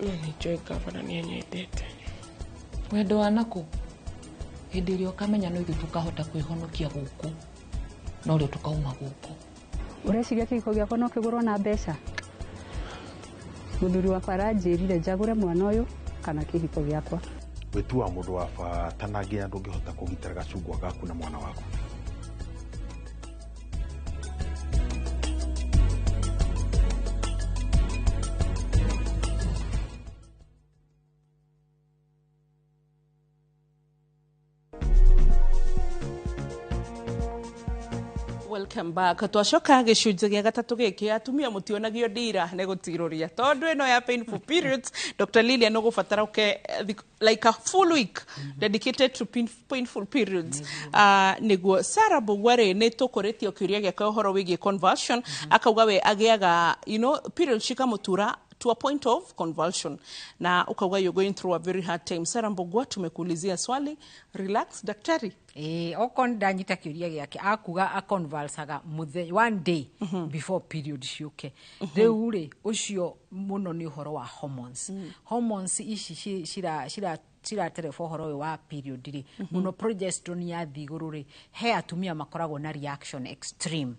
No nĩ njũĩ ngavana nĩ anyendete. Wendo wa naku hĩndĩ ĩrĩa ũkamenya no ithuĩ tũkahota kwĩhonokia gũkũ no rĩo tũkauma gũkũ. Ũreciria kĩhiko gĩakwa no kĩgũrwo na mbeca? Mũthuri wakwa aranjĩrire njagũre mwana ũyũ kana kĩhiko gĩakwa. Wĩtuaga mũndũ wa bata na nginya ndũngĩhota kũgitĩra gacungwa gaku na mwana waku. Welcome back. Twacoka gĩcunjĩ gĩa gatatũ gĩkĩ, atumia mũtionagio ndira nĩ gũtirũria tondũ ĩno ya painful periods. Dr. Lilian, ũgũbatara ũke like a full week dedicated to painful periods. Nĩguo Sarah Bugware nĩ tũkũrĩtio kĩũria gĩake ũhoro wĩgiĩ convulsion, akauga we agĩaga period cikamũtura to a point of convulsion, na ukauga you're going through a very hard time. Sarah Mbugua, tumekuulizia swali, relax daktari. Okorwo ndanyita kĩũria gĩake, akuga aconvulsaga one day before period ciũke. Rĩu rĩ, ũcio mũno nĩ ũhoro wa hormones. Hormones ici ciratereba ũhoro ũyũ wa period rĩ, mũno progesterone yathiĩ igũrũ rĩ, he atumia makoragwo na reaction extreme,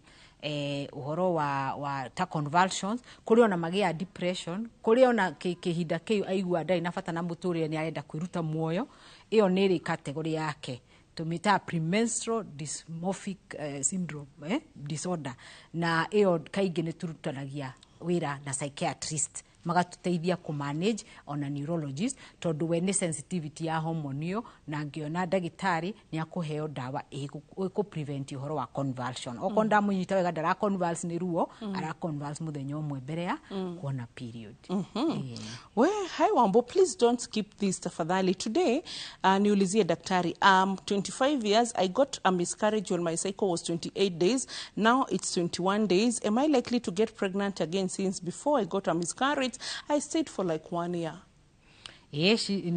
ũhoro wa ta convulsions, kũrĩ ona magĩa depression, kũrĩ ona kĩhinda kĩu aigua ndarĩ na bata na mũtũrĩre, nĩ arenda kwĩruta muoyo. Ĩyo nĩ ĩrĩ category yake tũmĩtaga premenstrual dysmorphic syndrome, disorder, na ĩyo kaingĩ nĩ tũrutanagia wĩra na psychiatrist magatũteithia kũ-manage, ona neurologist, tondũ we nĩ sensitivity ya hormone ĩyo, na angĩona ndagĩtarĩ nĩ akũheo ndawa ĩkũ prevent ũhoro wa convulsion. Okorwo ndamũnyita wega, ndara convulse nĩ ruo, ara convulse mũthenya ũmwe mbere ya kuona period. We, hi Wambo, please don't skip this tafadhali. Today, niulizie daktari. 25 years, I got a miscarriage when my cycle was 28 days. Now it's 21 days. Am I likely to get pregnant again since before I got a miscarriage, I stayed for like 1 year? Ĩĩ,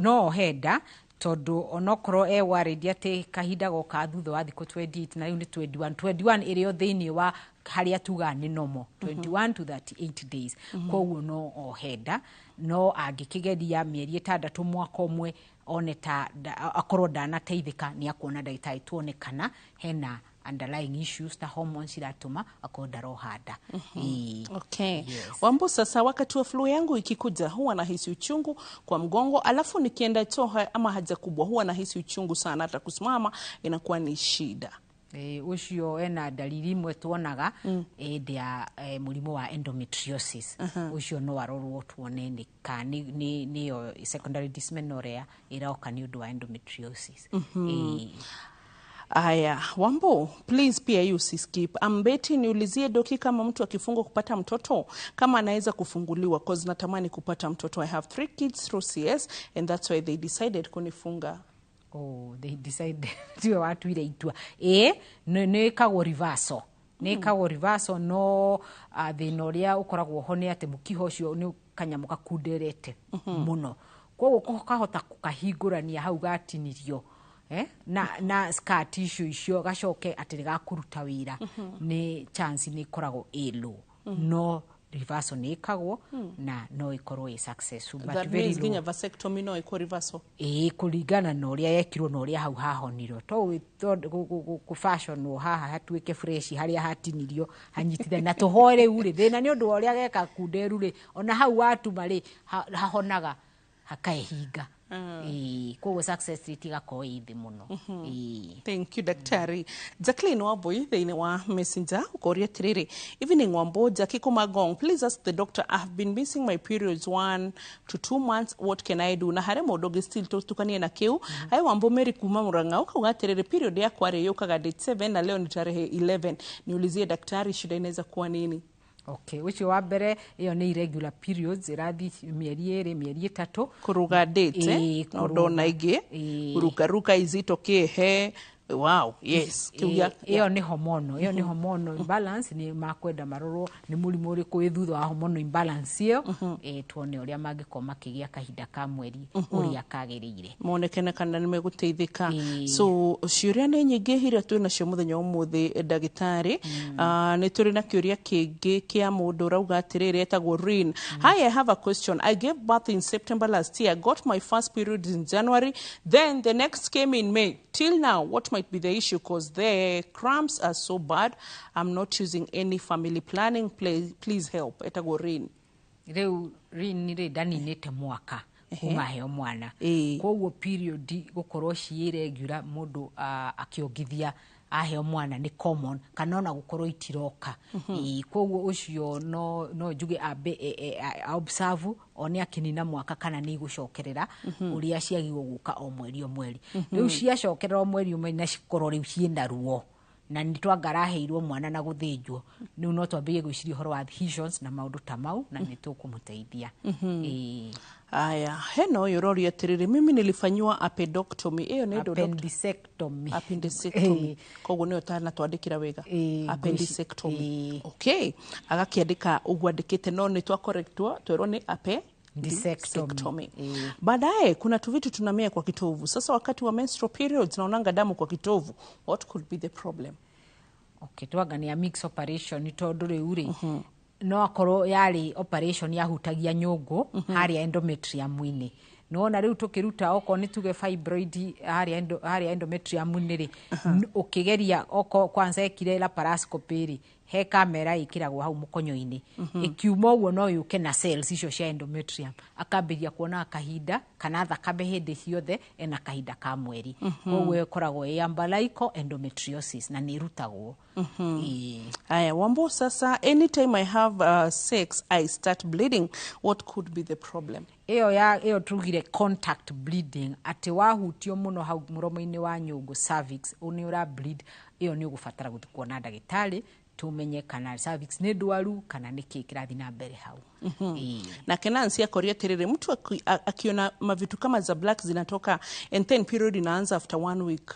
no ohe nda, tondũ onokorwo e worried atĩ kahinda goka thutha wa thikũ 28, na rĩu nĩ 21, 21 ĩrĩ o thĩinĩ wa harĩa tugaga nĩ normal, 21 to 38 days. Koguo no ohe nda, no angĩkĩgeria mĩeri 6, mwaka ũmwe, one ta akorwo ndanateithĩka, nĩ akuona ndagĩtarĩ tuone kana hena underlying issues ta hormones iratũma akorwo ndaroha nda. Ĩĩ. Okay. Yes. Wambo, sasa wakati wa flu yangu ikikuja huwa nahisi uchungu kwa mgongo, alafu nikienda choo ama haja kubwa huwa nahisi uchungu sana, hata kusimama inakuwa ni shida. Ũcio ena dalili imwe tuonaga hĩndĩ ya mũrimũ wa endometriosis. Ũcio no arorwo tuone nĩ ka nĩyo secondary dysmenorrhea ĩroka nĩ ũndũ wa endometriosis. Ĩĩ. Aya, Wambo, please pia hii usiskip. Ambeti, niulizie doki kama mtu akifungwa kupata mtoto kama anaweza kufunguliwa, cause natamani kupata mtoto. I have three kids through CS and that's why they decided kunifunga. Oh, they decided, tiwe watuire itua. Ĩ, nĩ ĩkagwo reversal, nĩ ĩkagwo reversal, no thĩna ũrĩa ũkoragwo ho nĩ atĩ mũkiha ũcio nĩ kanyamũ gakunderete mũno, koguo kahota kũkahingũrania hau gatinirio, na scar tissue icio gacoke atĩ nĩgakũruta wĩra, nĩ chance nĩ ĩkoragwo ĩ low, no reversal nĩ ĩkagwo na no ĩkorwo ĩ successful, but That very means low. nginya vasectomy no ĩkwo reversal. Ĩĩ, kũringana na ũrĩa yekirwo na ũrĩa hau hahonirwo, to kũbashonwo haha hatuĩke fresh harĩa hatinirio hanyitithane na tũhoe. Rĩu rĩ, thĩna nĩ ũndũ wa ũrĩa geka kunderu rĩ, ona hau watuma rĩ, hahonaga hakaehinga. Ĩĩ, koguo success rate ĩgakorwo ĩ thĩ mũno. Ĩĩ. Thank you, Daktari Jacqueline Wambui thĩinĩ wa Messenger ũkoria atĩrĩrĩ, "Evening Wambo, Jackie Kumagong, please ask the doctor, I have been missing my periods 1 to 2 months. What can I do?" Na harĩ mũndũ ũngĩ still tũtukanie na kĩu. Hi Wambo, Mary kuma Murang'a, ũkauga atĩrĩrĩ, "Period yakwa rĩ yũkaga date 7 na leo ni tarehe 11. Niulizie daktari shida inaweza kuwa nini?" Okay, ũcio wa mbere, ĩyo nĩ irregular periods, ĩrathiĩ mĩeri 2, mĩeri 3. Kũruga date, Ĩĩ, eh? No ndona ingĩ Ĩĩ. kũrukaruka izito kĩhe. Wow, yes. Kĩu Ĩyo nĩ hormonal, ĩyo nĩ hormonal imbalance. Nĩ makwenda marorwo nĩ mũrimũ ũrĩkũ wĩ thutha wa hormonal imbalance ĩyo, tuone ũrĩa mangĩkorwo makĩgĩa kahinda ka mweri ũrĩa kagĩrĩire. Monekane kana nĩ megũteithĩka. So ciũria nĩ nyingĩ iria twĩ nacio mũthenya wa ũmũthĩ, ndagĩtarĩ. Ah, nĩ tũrĩ na kĩũria kĩngĩ kĩa mũndũ ũrauga atĩrĩrĩ, etagwo Rin. "Hi, I have a question. I gave birth in September last year, got my first period in January, then the next came in May. Till now, what might be the issue? Because the cramps are so bad. I'm not using any family planning. Please, please help." Etagwo Rin. Rĩu Rin rĩ, ndaninĩte mwaka kuma heo mwana, koguo period gũkorwo ciĩ regular mũndũ akĩongithia aheo mwana nĩ common, kana ona gũkorwo itiroka. Ĩĩ, koguo ũcio no njuge ambe observe one akĩnina mwaka kana nĩ igũcokerera ũrĩa ciagĩrĩirwo gũka o mweri o mweri. Rĩu ciacokerera o mweri o mweri na cikorwo rĩu ciĩna ruo na nĩ twanga araheirwo mwana na gũthĩnjwo, rĩu no twambĩrĩrie gwĩciria ũhoro wa adhesions na maũndũ ta mau, na nĩ tũkũmũteithia. Ĩĩ. Aya, hena ũyũ ũroria atĩrĩrĩ, "Mimi nilifanyiwa appendectomy." Ĩyo nĩ ndũ, doctor? Appendicectomy. Appendicectomy. Koguo nĩyo tanatwandĩkĩra wega. Appendicectomy, okay. Agakĩandĩka ũguo andĩkĩte, no nĩ twakorektwo twerwo nĩ appendicectomy. "Baadaye kuna tuvitu tunamea kwa kitovu. Sasa wakati wa menstrual periods naonanga damu kwa kitovu. What could be the problem?" Okay, twanga nĩ ya mix operation, tondũ rĩu rĩ no akorwo yarĩ operation yahutagia nyũngũ harĩa endometrium-inĩ. Nĩwona rĩu tũkĩruta okorwo nĩ tuge fibroid harĩa harĩa endometrium-inĩ rĩ, ũkĩgeria oko kwanza ekire laparoscopy rĩ, he kamera ĩkĩragwo hau mũkonyo-inĩ, ĩkiuma ũguo no yũke na cells icio cia endometrium, akambĩrĩria kuona kahinda kana thakame hĩndĩ ciothe ena kahinda ka mweri. Koguo ĩkoragwo ĩ umbilical endometriosis na nĩ ĩrutagwo. Ĩĩ. Aya, Wambo, sasa anytime I have sex I start bleeding. What could be the problem?" Ĩyo ya ĩyo tugire contact bleeding, atĩ wahutio mũno hau mũromo-inĩ wa nyũngũ, cervix, nĩ ũra bleed, ĩyo nĩ ũgũbatara gũthiĩ kuona ndagĩtarĩ tũmenye kana cervix nĩ ndwaru kana nĩ kĩĩ kĩrathiĩ na mbere hau. Ĩĩ. Nake Nancy akoria atĩrĩrĩ, mtu akiona mavitu kama za black zinatoka and then period inaanza after one week.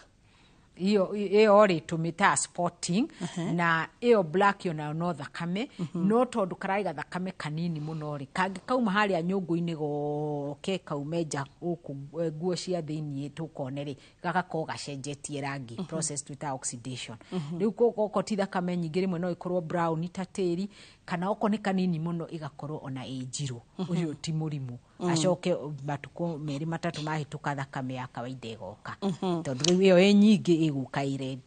Ĩyo rĩ tũmĩtaga spotting, na ĩyo black yo nayo no thakame, no tondũ kararĩ gathakame kanini mũno rĩ, kangĩkauma harĩa nyũngũ-inĩ goke kaume nja gũkũ nguo cia thĩiniĩ tũkone rĩ, gagakorwo gacenjetie rangi, process twĩtaga oxidation. Rĩu okorwo ti thakame nyingĩ, rĩmwe no ĩkorwo brown ta tĩri, kana okorwo nĩ kanini mũno ĩgakorwo ona ĩ njirũ. Ũcio ti mũrimũ. Acoke matukũ 2 3 mahĩtũka, thakame ya kawaida ĩgoka, tondũ rĩu ĩyo ĩ nyingĩ ĩgũka ĩ red.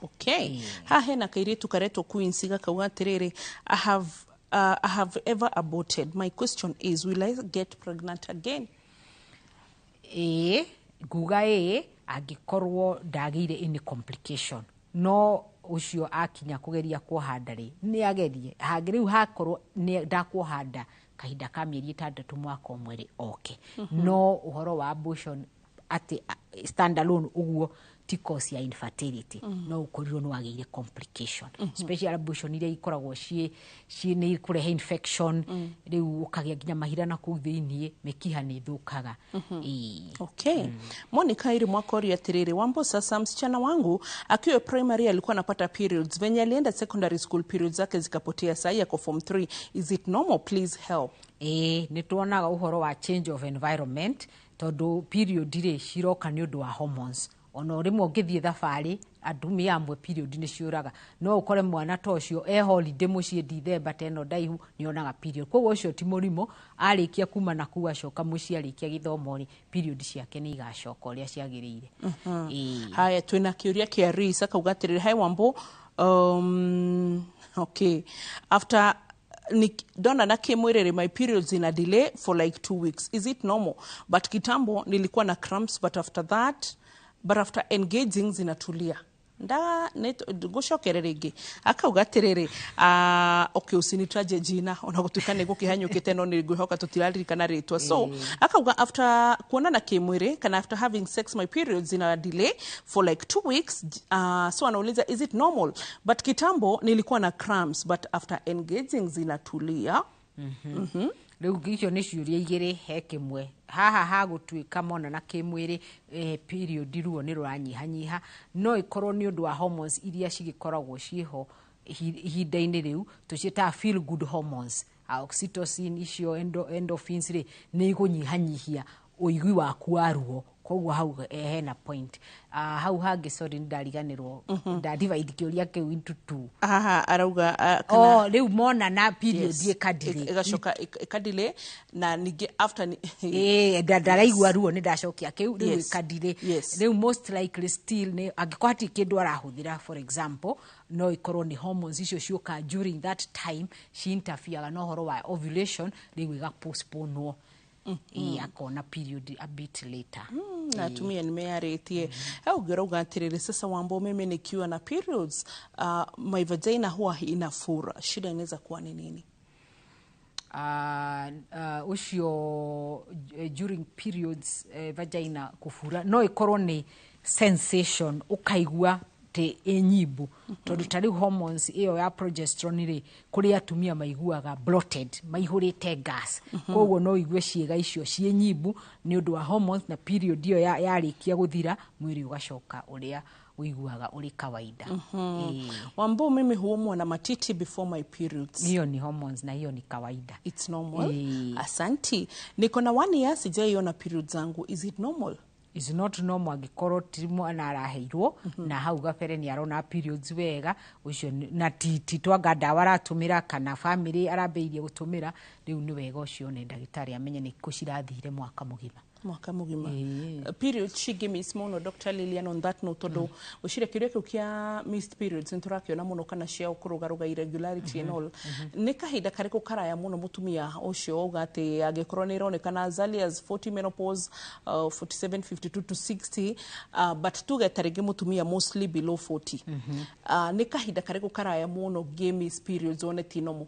Okay, haha hena kairĩtu karetwo Quincy gakauga atĩrĩrĩ, I have ever aborted. My question is, will I get pregnant again?" Ĩĩ, nguga ĩĩ, angĩkorwo ndagĩire any complication. No ũcio akinya kũgeria kuoha nda rĩ, nĩ agerie hangĩ rĩu hakorwo nĩ ndakuoha nda kahinda ka mĩeri 6, mwaka ũmwe rĩ, oke. No ũhoro wa abortion atĩ stand alone ũguo ti cause ya infertility. No ũkorirwo nĩ wagĩire complication, especially abortion iria ikoragwo ciĩ nĩ ikũrehe infection, rĩu ũkagĩa nginya mahira na kũu thĩiniĩ, mĩkiha nĩ ĩthũkaga. Ĩĩ. Okay. Monica Iri Mwakoria atĩrĩrĩ, "Wambo, sasa msichana wangu akiwa primary alikuwa anapata periods. Venye alienda secondary school, periods zake zikapotea. Sahi ako form 3. Is it normal? Please help." Ĩĩ, nĩ tuonaga ũhoro wa change of environment, tondũ period rĩ ciroka nĩ ũndũ wa hormones. Ona rĩmwe ũngĩthiĩ thabarĩ, atumia amwe period nĩ ciũraga. No ũkore mwana ta ũcio e holiday mũciĩ Dithemba ta ĩno ndaihu, nĩ onaga period, koguo ũcio ti mũrimũ. Arĩkia kuma na kuu acoka mũciĩ, arĩkia gĩthomo rĩ, period ciake nĩ igacoka ũrĩa ciagĩrĩire. Ĩĩ. Haya, twĩna kĩũria kĩa Reese akauga atĩrĩrĩ, "Hi Wambo, okay, after Ndonana kimwĩrĩ, my periods ina delay for like 2 weeks. Is it normal? But kitambo nilikuwa na cramps, but after that, but after engaging zinatulia. Nda ngũcokere rĩngĩ, akauga atĩrĩrĩ, okay, ũcinitaje jina, ona gũtuĩka nĩ gũkĩhanyũkĩte, no nĩ ngwĩhoka tũtiraririkana rĩtwa. So akauga after kuonana kĩmwĩrĩ kana after having sex, my periods ina delay for like 2 weeks. So anauliza, is it normal? But kitambo nilikuwa na cramps, but after engaging zinatulia. Rĩu icio nĩ ciũria igĩrĩ he kĩmwe. Haha hagũtuĩka monana kĩmwĩrĩ, period ruo nĩ rũranyihanyiha, no ĩkorwo nĩ ũndũ wa hormones iria cigĩkoragwo ciĩho ihinda-inĩ rĩu, tũciĩtaga feel good hormones, oxytocin icio, endorphins rĩ, nĩ igũnyihanyihia ũigui waku wa ruo. Koguo hau hena point. Hau hangĩ, sorry, nĩ ndariganĩrwo, nda divide kĩũria kĩu into two. Haha arauga kana Oh, rĩu monana period ĩkadelay. Ĩgacoka ĩkadelay na ningĩ after Ĩĩ, ndaraigua ruo, nĩ ndacokia kĩu rĩu. Ĩkadelay. Rĩu most likely still nĩ angĩkorwo hatirĩ kĩndũ arahũthĩra, for example, no ikorwo nĩ hormones icio ciũka during that time ciinterfereaga na ũhoro wa ovulation, rĩu ĩgapostponwo. Ĩĩ, akona period a bit later. Na atumia nĩmeyarĩtie. Hau ũngĩ ũrauga atĩrĩrĩ, sasa Wambo, mimi nikiwa na periods, my vagina huwa inafura. Shida inaweza kuwa ni nini? Ũcio during periods, vagina kũbura, no ĩkorwo nĩ sensation ũkaigua tĩ ĩnyimbu, tondũ ta rĩu hormones ĩyo ya progesterone rĩ, kũrĩ atumia maiguaga bloated, maihũrĩte gas. Koguo no igue ciĩga icio ciĩ nyimbu nĩ ũndũ wa hormones, na period ĩyo yarĩkia gũthira, mwĩrĩ ũgacoka ũrĩa ũiguaga ũrĩ kawaida. Ĩĩ. Wambo, mimi huumwa na matiti before my periods. Hiyo ni hormones na hiyo ni kawaida. It's normal. Ĩĩ. Asanti. Niko na one year sijaiona period zangu. Is it normal? Is not normal angĩkorwo ti mwana araheirwo na hau gabere nĩ arona periods wega ũcio na ti twanga ndawa aratũmĩra kana family arambĩrĩirie gũtũmĩra rĩu. Nĩ wega ũcio nĩ ndagĩtarĩ amenye nĩ kũ cirathire mwaka mũgima. Mwaka mũgima. Ĩĩ. Period cingĩ mũno, Dr. Lilian, on that note, tondũ gwĩciria kĩũria kĩu kĩa missed periods nĩ tũrakĩona mũno, kana cia kũrũgarũga, irregularity and all, nĩ kahinda karĩkũ karaya mũno mũtumia ũcio auga atĩ angĩkorwo nĩ ĩronekana as early as 40, menopause, 47, 52 to 60, but tuge ta rĩngĩ mũtumia mostly below 40, nĩ kahinda karĩkũ karaya mũno ngĩ miss periods one ti normal?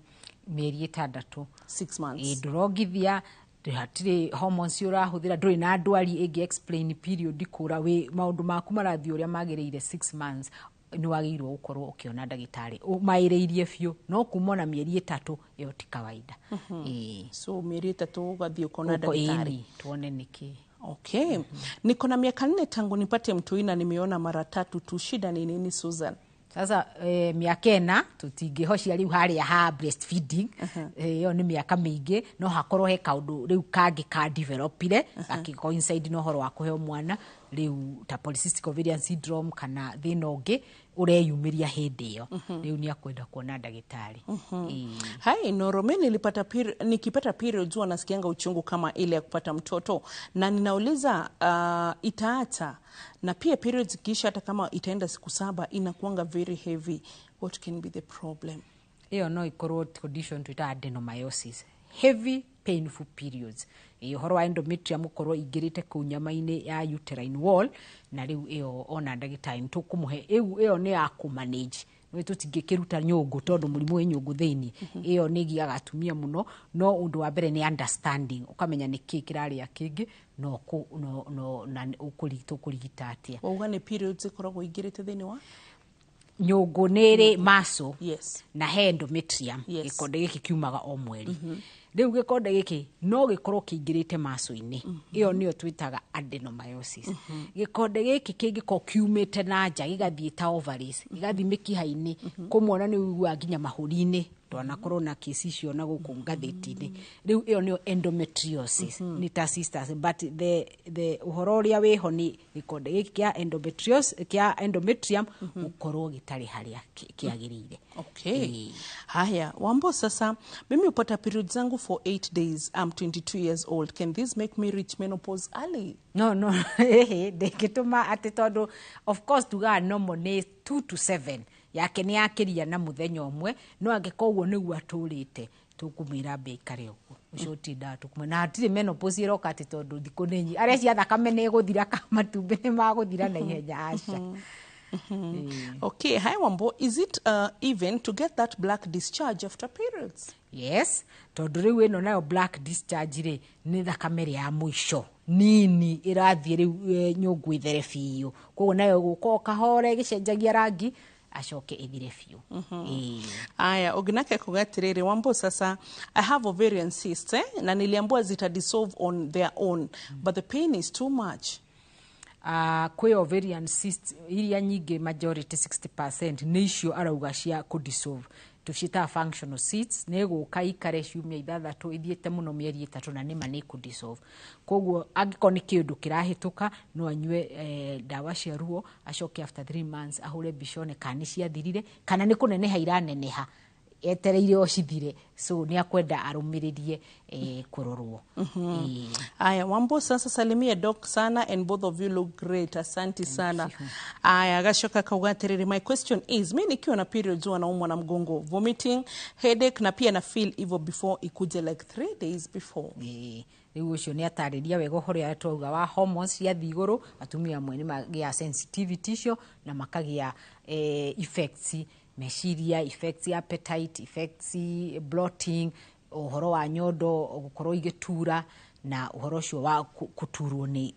Mĩeri 6. 6 months. Ĩĩ, ndũrongithia, hatirĩ hormones ũrahũthĩra, ndũrĩ na ndwari ĩngĩ explain period kũra, wĩ maũndũ maku marathiĩ ũrĩa magĩrĩire, 6 months nĩ wagĩrĩirwo gũkorwo ũkĩona ndagĩtarĩ ũmaĩrĩirie biũ. No kuma na mĩeri 3, ĩyo ti kawaida. Ĩĩ. So mĩeri 3 ũgathiĩ ũkona Ũko- ndagĩtarĩ. Ĩni, tuone nĩkĩ. Okay. Niko na miaka 4 tangu nipate mtoi na nimeona mara tatu tu. Shida ni nini, Susan? Sasa mĩaka 4 tũtingĩhocia rĩu harĩa ha breastfeeding. Ĩyo nĩ mĩaka mĩingĩ, no hakorwo he kaũndũ rĩu kangĩ ka developire gakĩ coincide na ũhoro wa kũheo mwana rĩu, ta polycystic ovarian syndrome kana thĩna ũngĩ ũreyumĩria hĩndĩ ĩyo. Rĩu nĩ akwenda kuona ndagĩtarĩ. Ĩĩ. Hai Noro, mi nikipata periods huwa nasikianga uchungu kama ile ya kupata mtoto na ninauliza itaacha? Na pia periods ikiisha, hata kama itaenda siku 7, inakuanga very heavy. What can be the problem? Ĩyo no ĩkorwo condition twĩtaga adenomyosis, heavy painful periods. Ĩ ũhoro wa endometrium gũkorwo ingĩrĩte kũu nyama-inĩ ya uterine wall, na rĩu ĩyo ona ndagĩtarĩ nĩ tũkũmũhe ĩu. Ĩyo nĩ ya kũmanage, nĩ tũtingĩkĩruta nyũngũ tondũ mũrimũ wĩ nyũngũ thĩinĩ. Ĩyo nĩ ĩgiaga atumia mũno, no ũndũ wa mbere nĩ understanding, ũkamenya nĩ kĩ kĩrarĩa kĩngĩ no no no na tũkũrigita atĩa. Wauga nĩ periods ikoragwo ingĩrĩte thĩinĩ wa Nyũngũ nĩ ĩrĩ muscle na he endometrium. Gĩkonde gĩkĩ kiumaga o mweri. Rĩu gĩkonde gĩkĩ no gĩkorwo kĩingĩrĩte muscle-inĩ, ĩyo nĩyo twĩtaga adenomyosis. Gĩkonde gĩkĩ kĩngĩkorwo kiumĩte na nja gĩgathiĩ ta ovaries, gĩgathiĩ mĩkiha-inĩ, kũmwe nĩ ũiguaga nginya mahũri-inĩ, twanakorwo na kesi icio na gũkũ ngathĩti-inĩ. Rĩu ĩyo nĩyo endometriosis. Nĩ ta sisters, but the ũhoro ũrĩa wĩho nĩ gĩkonde gĩkĩ kĩa endometriosis, kĩa endometrium gũkorwo gĩtarĩ harĩa kĩagĩrĩire. Okay. Ĩĩ. Haya, Wambo, sasa mimi hupata period zangu for 8 days. I'm 22 years old. Can this make me reach menopause early? No, ndĩngĩtũma atĩ, tondũ of course tugaga normal nĩ 2 to 7, yake nĩ yakĩria na mũthenya ũmwe. No angĩkorwo ũguo nĩguo atũrĩte, Tũkũmwĩra ambe aikare ũguo ũcio ũtindaga tũkũmwe na hatirĩ menopause ĩroka atĩ tondũ thikũ nĩ nyingĩ arecia thakame nĩ ĩgũthira kana matumbĩ nĩ magũthira na ihenya, aca. Okay, hi Wambo, is it even to get that black discharge after periods? Yes, tondũ rĩu ĩno nayo black discharge rĩ, nĩ thakame ĩrĩa ya mũico nini ĩrathiĩ rĩu nyũngũ ĩthere biũ, koguo nayo ĩgũka o kahora ĩgĩcenjagia rangi acoke ĩthire biũ. Ĩĩ. Aya, ũngĩ kuga atiriri, Wambo, sasa I have ovarian cysts, eh? Na niliambiwa zita dissolve on their own, but the pain is too much. Kwĩ ovarian cysts iria nyingĩ, majority 60% nĩ icio arauga cia kũdissolve, tũciĩtaga functional cysts. Nĩ ĩgũka ikare ciumia 6, ithiĩte mũno mĩeri 3, na nĩma nĩ ĩkũdissolve. Koguo angĩkorwo nĩ kĩũndũ kĩrahĩtũka, no anyue ndawa cia ruo, acoke after 3 months ahũre mbica one kana nĩ ciathirire kana nĩ kũneneha iraneneha etereire o cithire. So nĩ akwenda arũmĩrĩrie kũrorwo. Ĩĩ. Aya, Wambo, sasa salimia doc sana and both of you look great. Asante sana. Aya, gacoka kauga atiriri, my question is, mi nikiwa na periods huwa naumwa na mgongo, vomiting, headache na pia na feel hivyo before ikuje, like 3 days before. Ĩĩ, rĩu ũcio nĩ atarĩria wega ũhoro ũrĩa twauga wa hormones ciathiĩ igũrũ, atumia amwe nĩ magĩa sensitivity icio na makagĩa effects meciria, effects appetite, effects bloating, ũhoro wa nyondo gũkorwo igĩtura na ũhoro ũcio wa kũturwo nĩ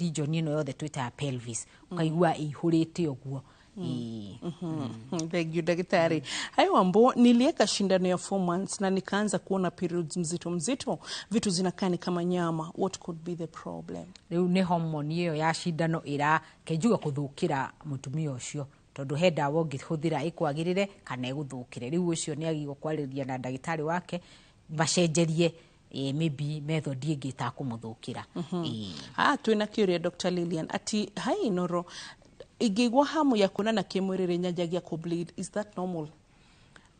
region ĩno yothe twĩtaga pelvis, ũkaigua ĩihũrĩte ũguo. Ĩĩ. Thank you, daktari. Hi Wambo, nilieka shindano ya 4 months na nikaanza kuona periods mzito mzito, vitu zinakaa ni kama nyama. What could be the problem? Rĩu nĩ hormone ĩyo ya cindano ĩra kenjuga kũthũkĩra mũtumia ũcio, tondũ he ndawa ũngĩhũthĩra ĩkwagĩrĩre kana ĩgũthũkĩre. Rĩu ũcio nĩ agĩrĩirwo kwarĩria na ndagĩtarĩ wake macenjerie maybe method ĩngĩ ĩtakũmũthũkĩra. Ĩĩ. Ah, twina kĩũria Dr. Lilian ati, hi Noro, ingĩigua hamu ya kuonana kĩmwĩrĩ nyanjagia ku bleed, is that normal?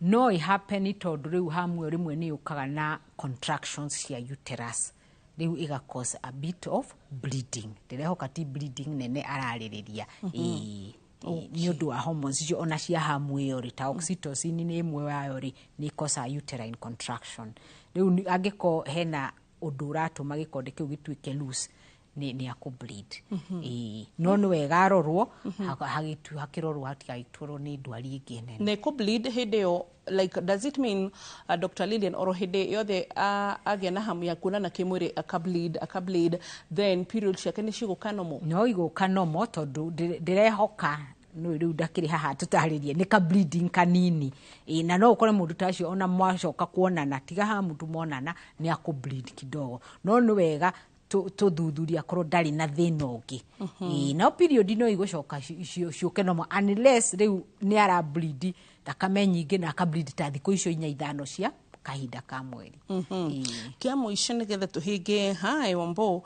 No ĩhappen tondũ rĩu hamu ĩyo rĩmwe nĩ yũkaga na contractions cia uterus, rĩu ĩga cause a bit of bleeding. Ndĩrehoka ti bleeding nene ararĩrĩria. Ĩĩ. Ĩĩ, nĩ ũndũ wa hormones icio ona cia hamu ĩyo rĩ, ta oxytocin nĩ ĩmwe wayo rĩ, nĩ ĩkosaga uterine contraction. Rĩu angĩkorwo hena ũndũ ũratũma gĩkonde kĩu gĩtuĩke loose, nĩ akũ bleed. Ĩĩ, no nĩ wega arorwo, hakĩrorwo hatigagĩtwarwo nĩ ndwari ĩngĩ nene. Na ĩkũ bleed hĩndĩ ĩyo, like does it mean, Dr. Lilian, oro hĩndĩ yothe agĩa na hamu ya kuonana kĩmwĩrĩ aka bleed then period ciake nĩ cigũka normal? No igũka nomo tondũ ndĩrehoka no rĩu ndakĩrĩ haha tũtarĩrie nĩ ka bleeding kanini. Ĩ, na no ũkore mũndũ ta ũcio ona mwacoka kuonana, tiga hamu tu monana, nĩ akũ bleed kidogo, no nĩ wega tũthuthurie akorwo ndarĩ na thĩna ũngĩ. Ĩ, no period no igũcoka ciũke normal unless rĩu nĩ ara bleed thakame nyingĩ na aka bleed ta thikũ icio 4 5 cia kahinda ka mweri. Ĩ. Kĩa mũico nĩgetha tũhinge, hi Wambo,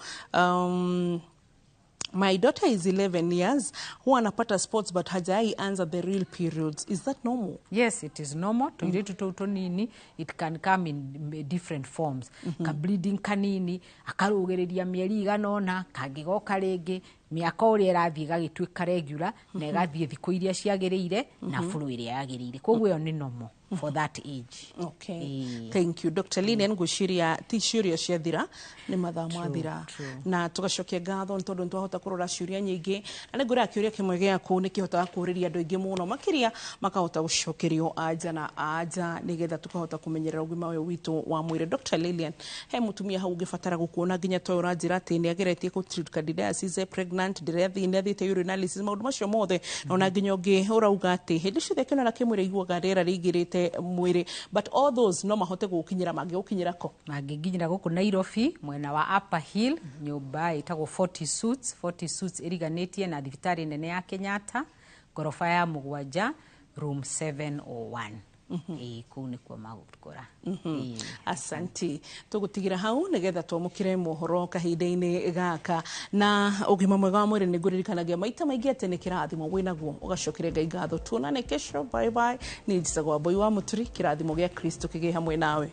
my daughter is 11 years, huwa anapata spots but hajai anza the real periods, is that normal? Yes, it is normal. Tũirĩtu tũu tũnini, it can come in different forms. Ka bleeding kanini, akarũgĩrĩria mĩeri igana ũna, kangĩgoka rĩngĩ, mĩaka ũrĩa ĩrathiĩ gagĩtuĩka regular na ĩgathiĩ thikũ iria ciagĩrĩire na flow ĩrĩa yagĩrĩire. Koguo ĩyo nĩ normal for that age. Okay. Ĩĩ. Thank you, Dr. Lilian. Ngwĩciria ti ciũria ciathira, nĩ mathaa mathira, na tũgacokia ngatho nĩ tondũ nĩ twahota kũrora ciũria nyingĩ, na nĩ ngwĩra kĩũria kĩmwe gĩaku nĩ kĩhotaga kũũrĩria andũ aingĩ mũno makĩria makahota gũcokerio anja na anja nĩgetha tũkahota kũmenyerera ũgima ũyũ witũ wa mwĩrĩ. Dr. Lilian, he mũtumia hau ũngĩbatara gũkuona nginya toyũ ũranjĩra atĩ nĩ ageretie kũ treat candidiasis, pregnant, ndĩrathiĩ nĩ athiĩte urinalysis, maũndũ macio mothe, na ona nginya ũngĩ ũrauga atĩ hĩndĩ ciothe akĩonana kĩmwĩrĩ aiguaga rĩera rĩingĩrĩte mwĩrĩ, but all those no mahote gũgũkinyĩra mangĩgũkinyĩra ko? Mangĩnginyĩra gũkũ Nairobi, mwena wa Upper Hill, nyũmba ĩtagwo 40 Suites. 40 Suites ĩriganĩtie na thibitarĩ nene ya Kenyatta, ngoroba ya 7, room 701. Ĩĩ, kũu nĩkuo magũtũkora. Ĩĩ. Asanti, tũgũtigĩra hau nĩgetha twamũkĩre mohoro kahinda-inĩ gaka. Na ũgima mwega wa mwĩrĩ nĩ ngũririkanagia maita maingĩ atĩ nĩ kĩrathimo wĩnaguo, ũgacokere Ngai ngatho. Tuonane kesho, bye bye. Niĩ njĩtagwo Wambui wa Mũturi. Kĩrathimo gĩa Kristo kĩgĩe hamwe nawe.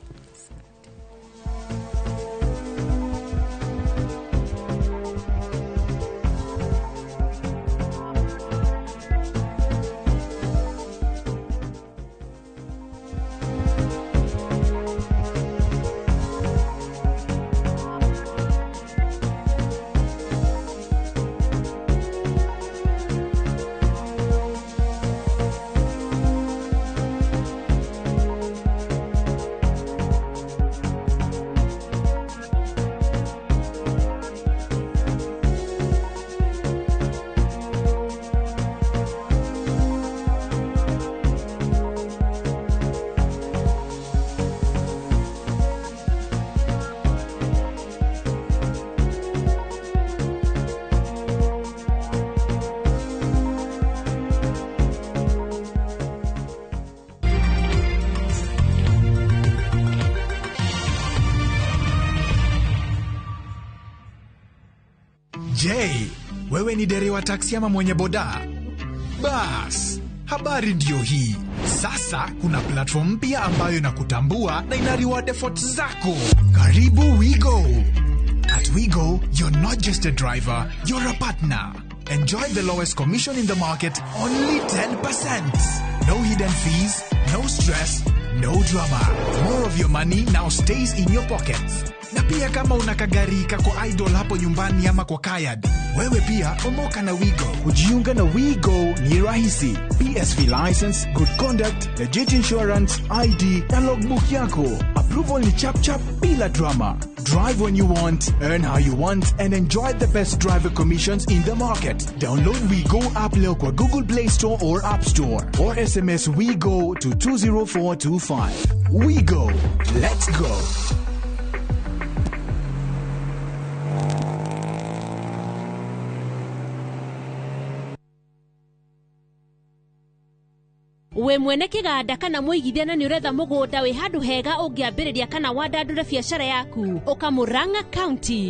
Wewe ni dereva taksi ama mwenye boda? Bas, habari ndiyo hii. Sasa kuna platform mpya ambayo inakutambua na ina reward efforts zako. Karibu WeGo. At WeGo, you're not just a driver, you're a partner. Enjoy the lowest commission in the market, only 10%. No hidden fees, no stress, no drama. More of your money now stays in your pockets. Na pia kama una kagari kako idle hapo nyumbani ama kwa kayad, wewe pia omoka na WeGo. Kujiunga na WeGo ni rahisi. PSV license, good conduct, legit insurance, ID na logbook yako. Approval ni chap chap bila drama. Drive when you want, earn how you want, and enjoy the best driver commissions in the market. Download WeGo app leo kwa Google Play Store or App Store, or SMS WeGo to 20425. WeGo. Let's go. Wĩ mwene kĩganda kana mũigithia na nĩ ũretha mũgũnda wĩ handũ hega ũngĩambĩrĩria kana wandandũre biacara yaku, ũka Murang'a County.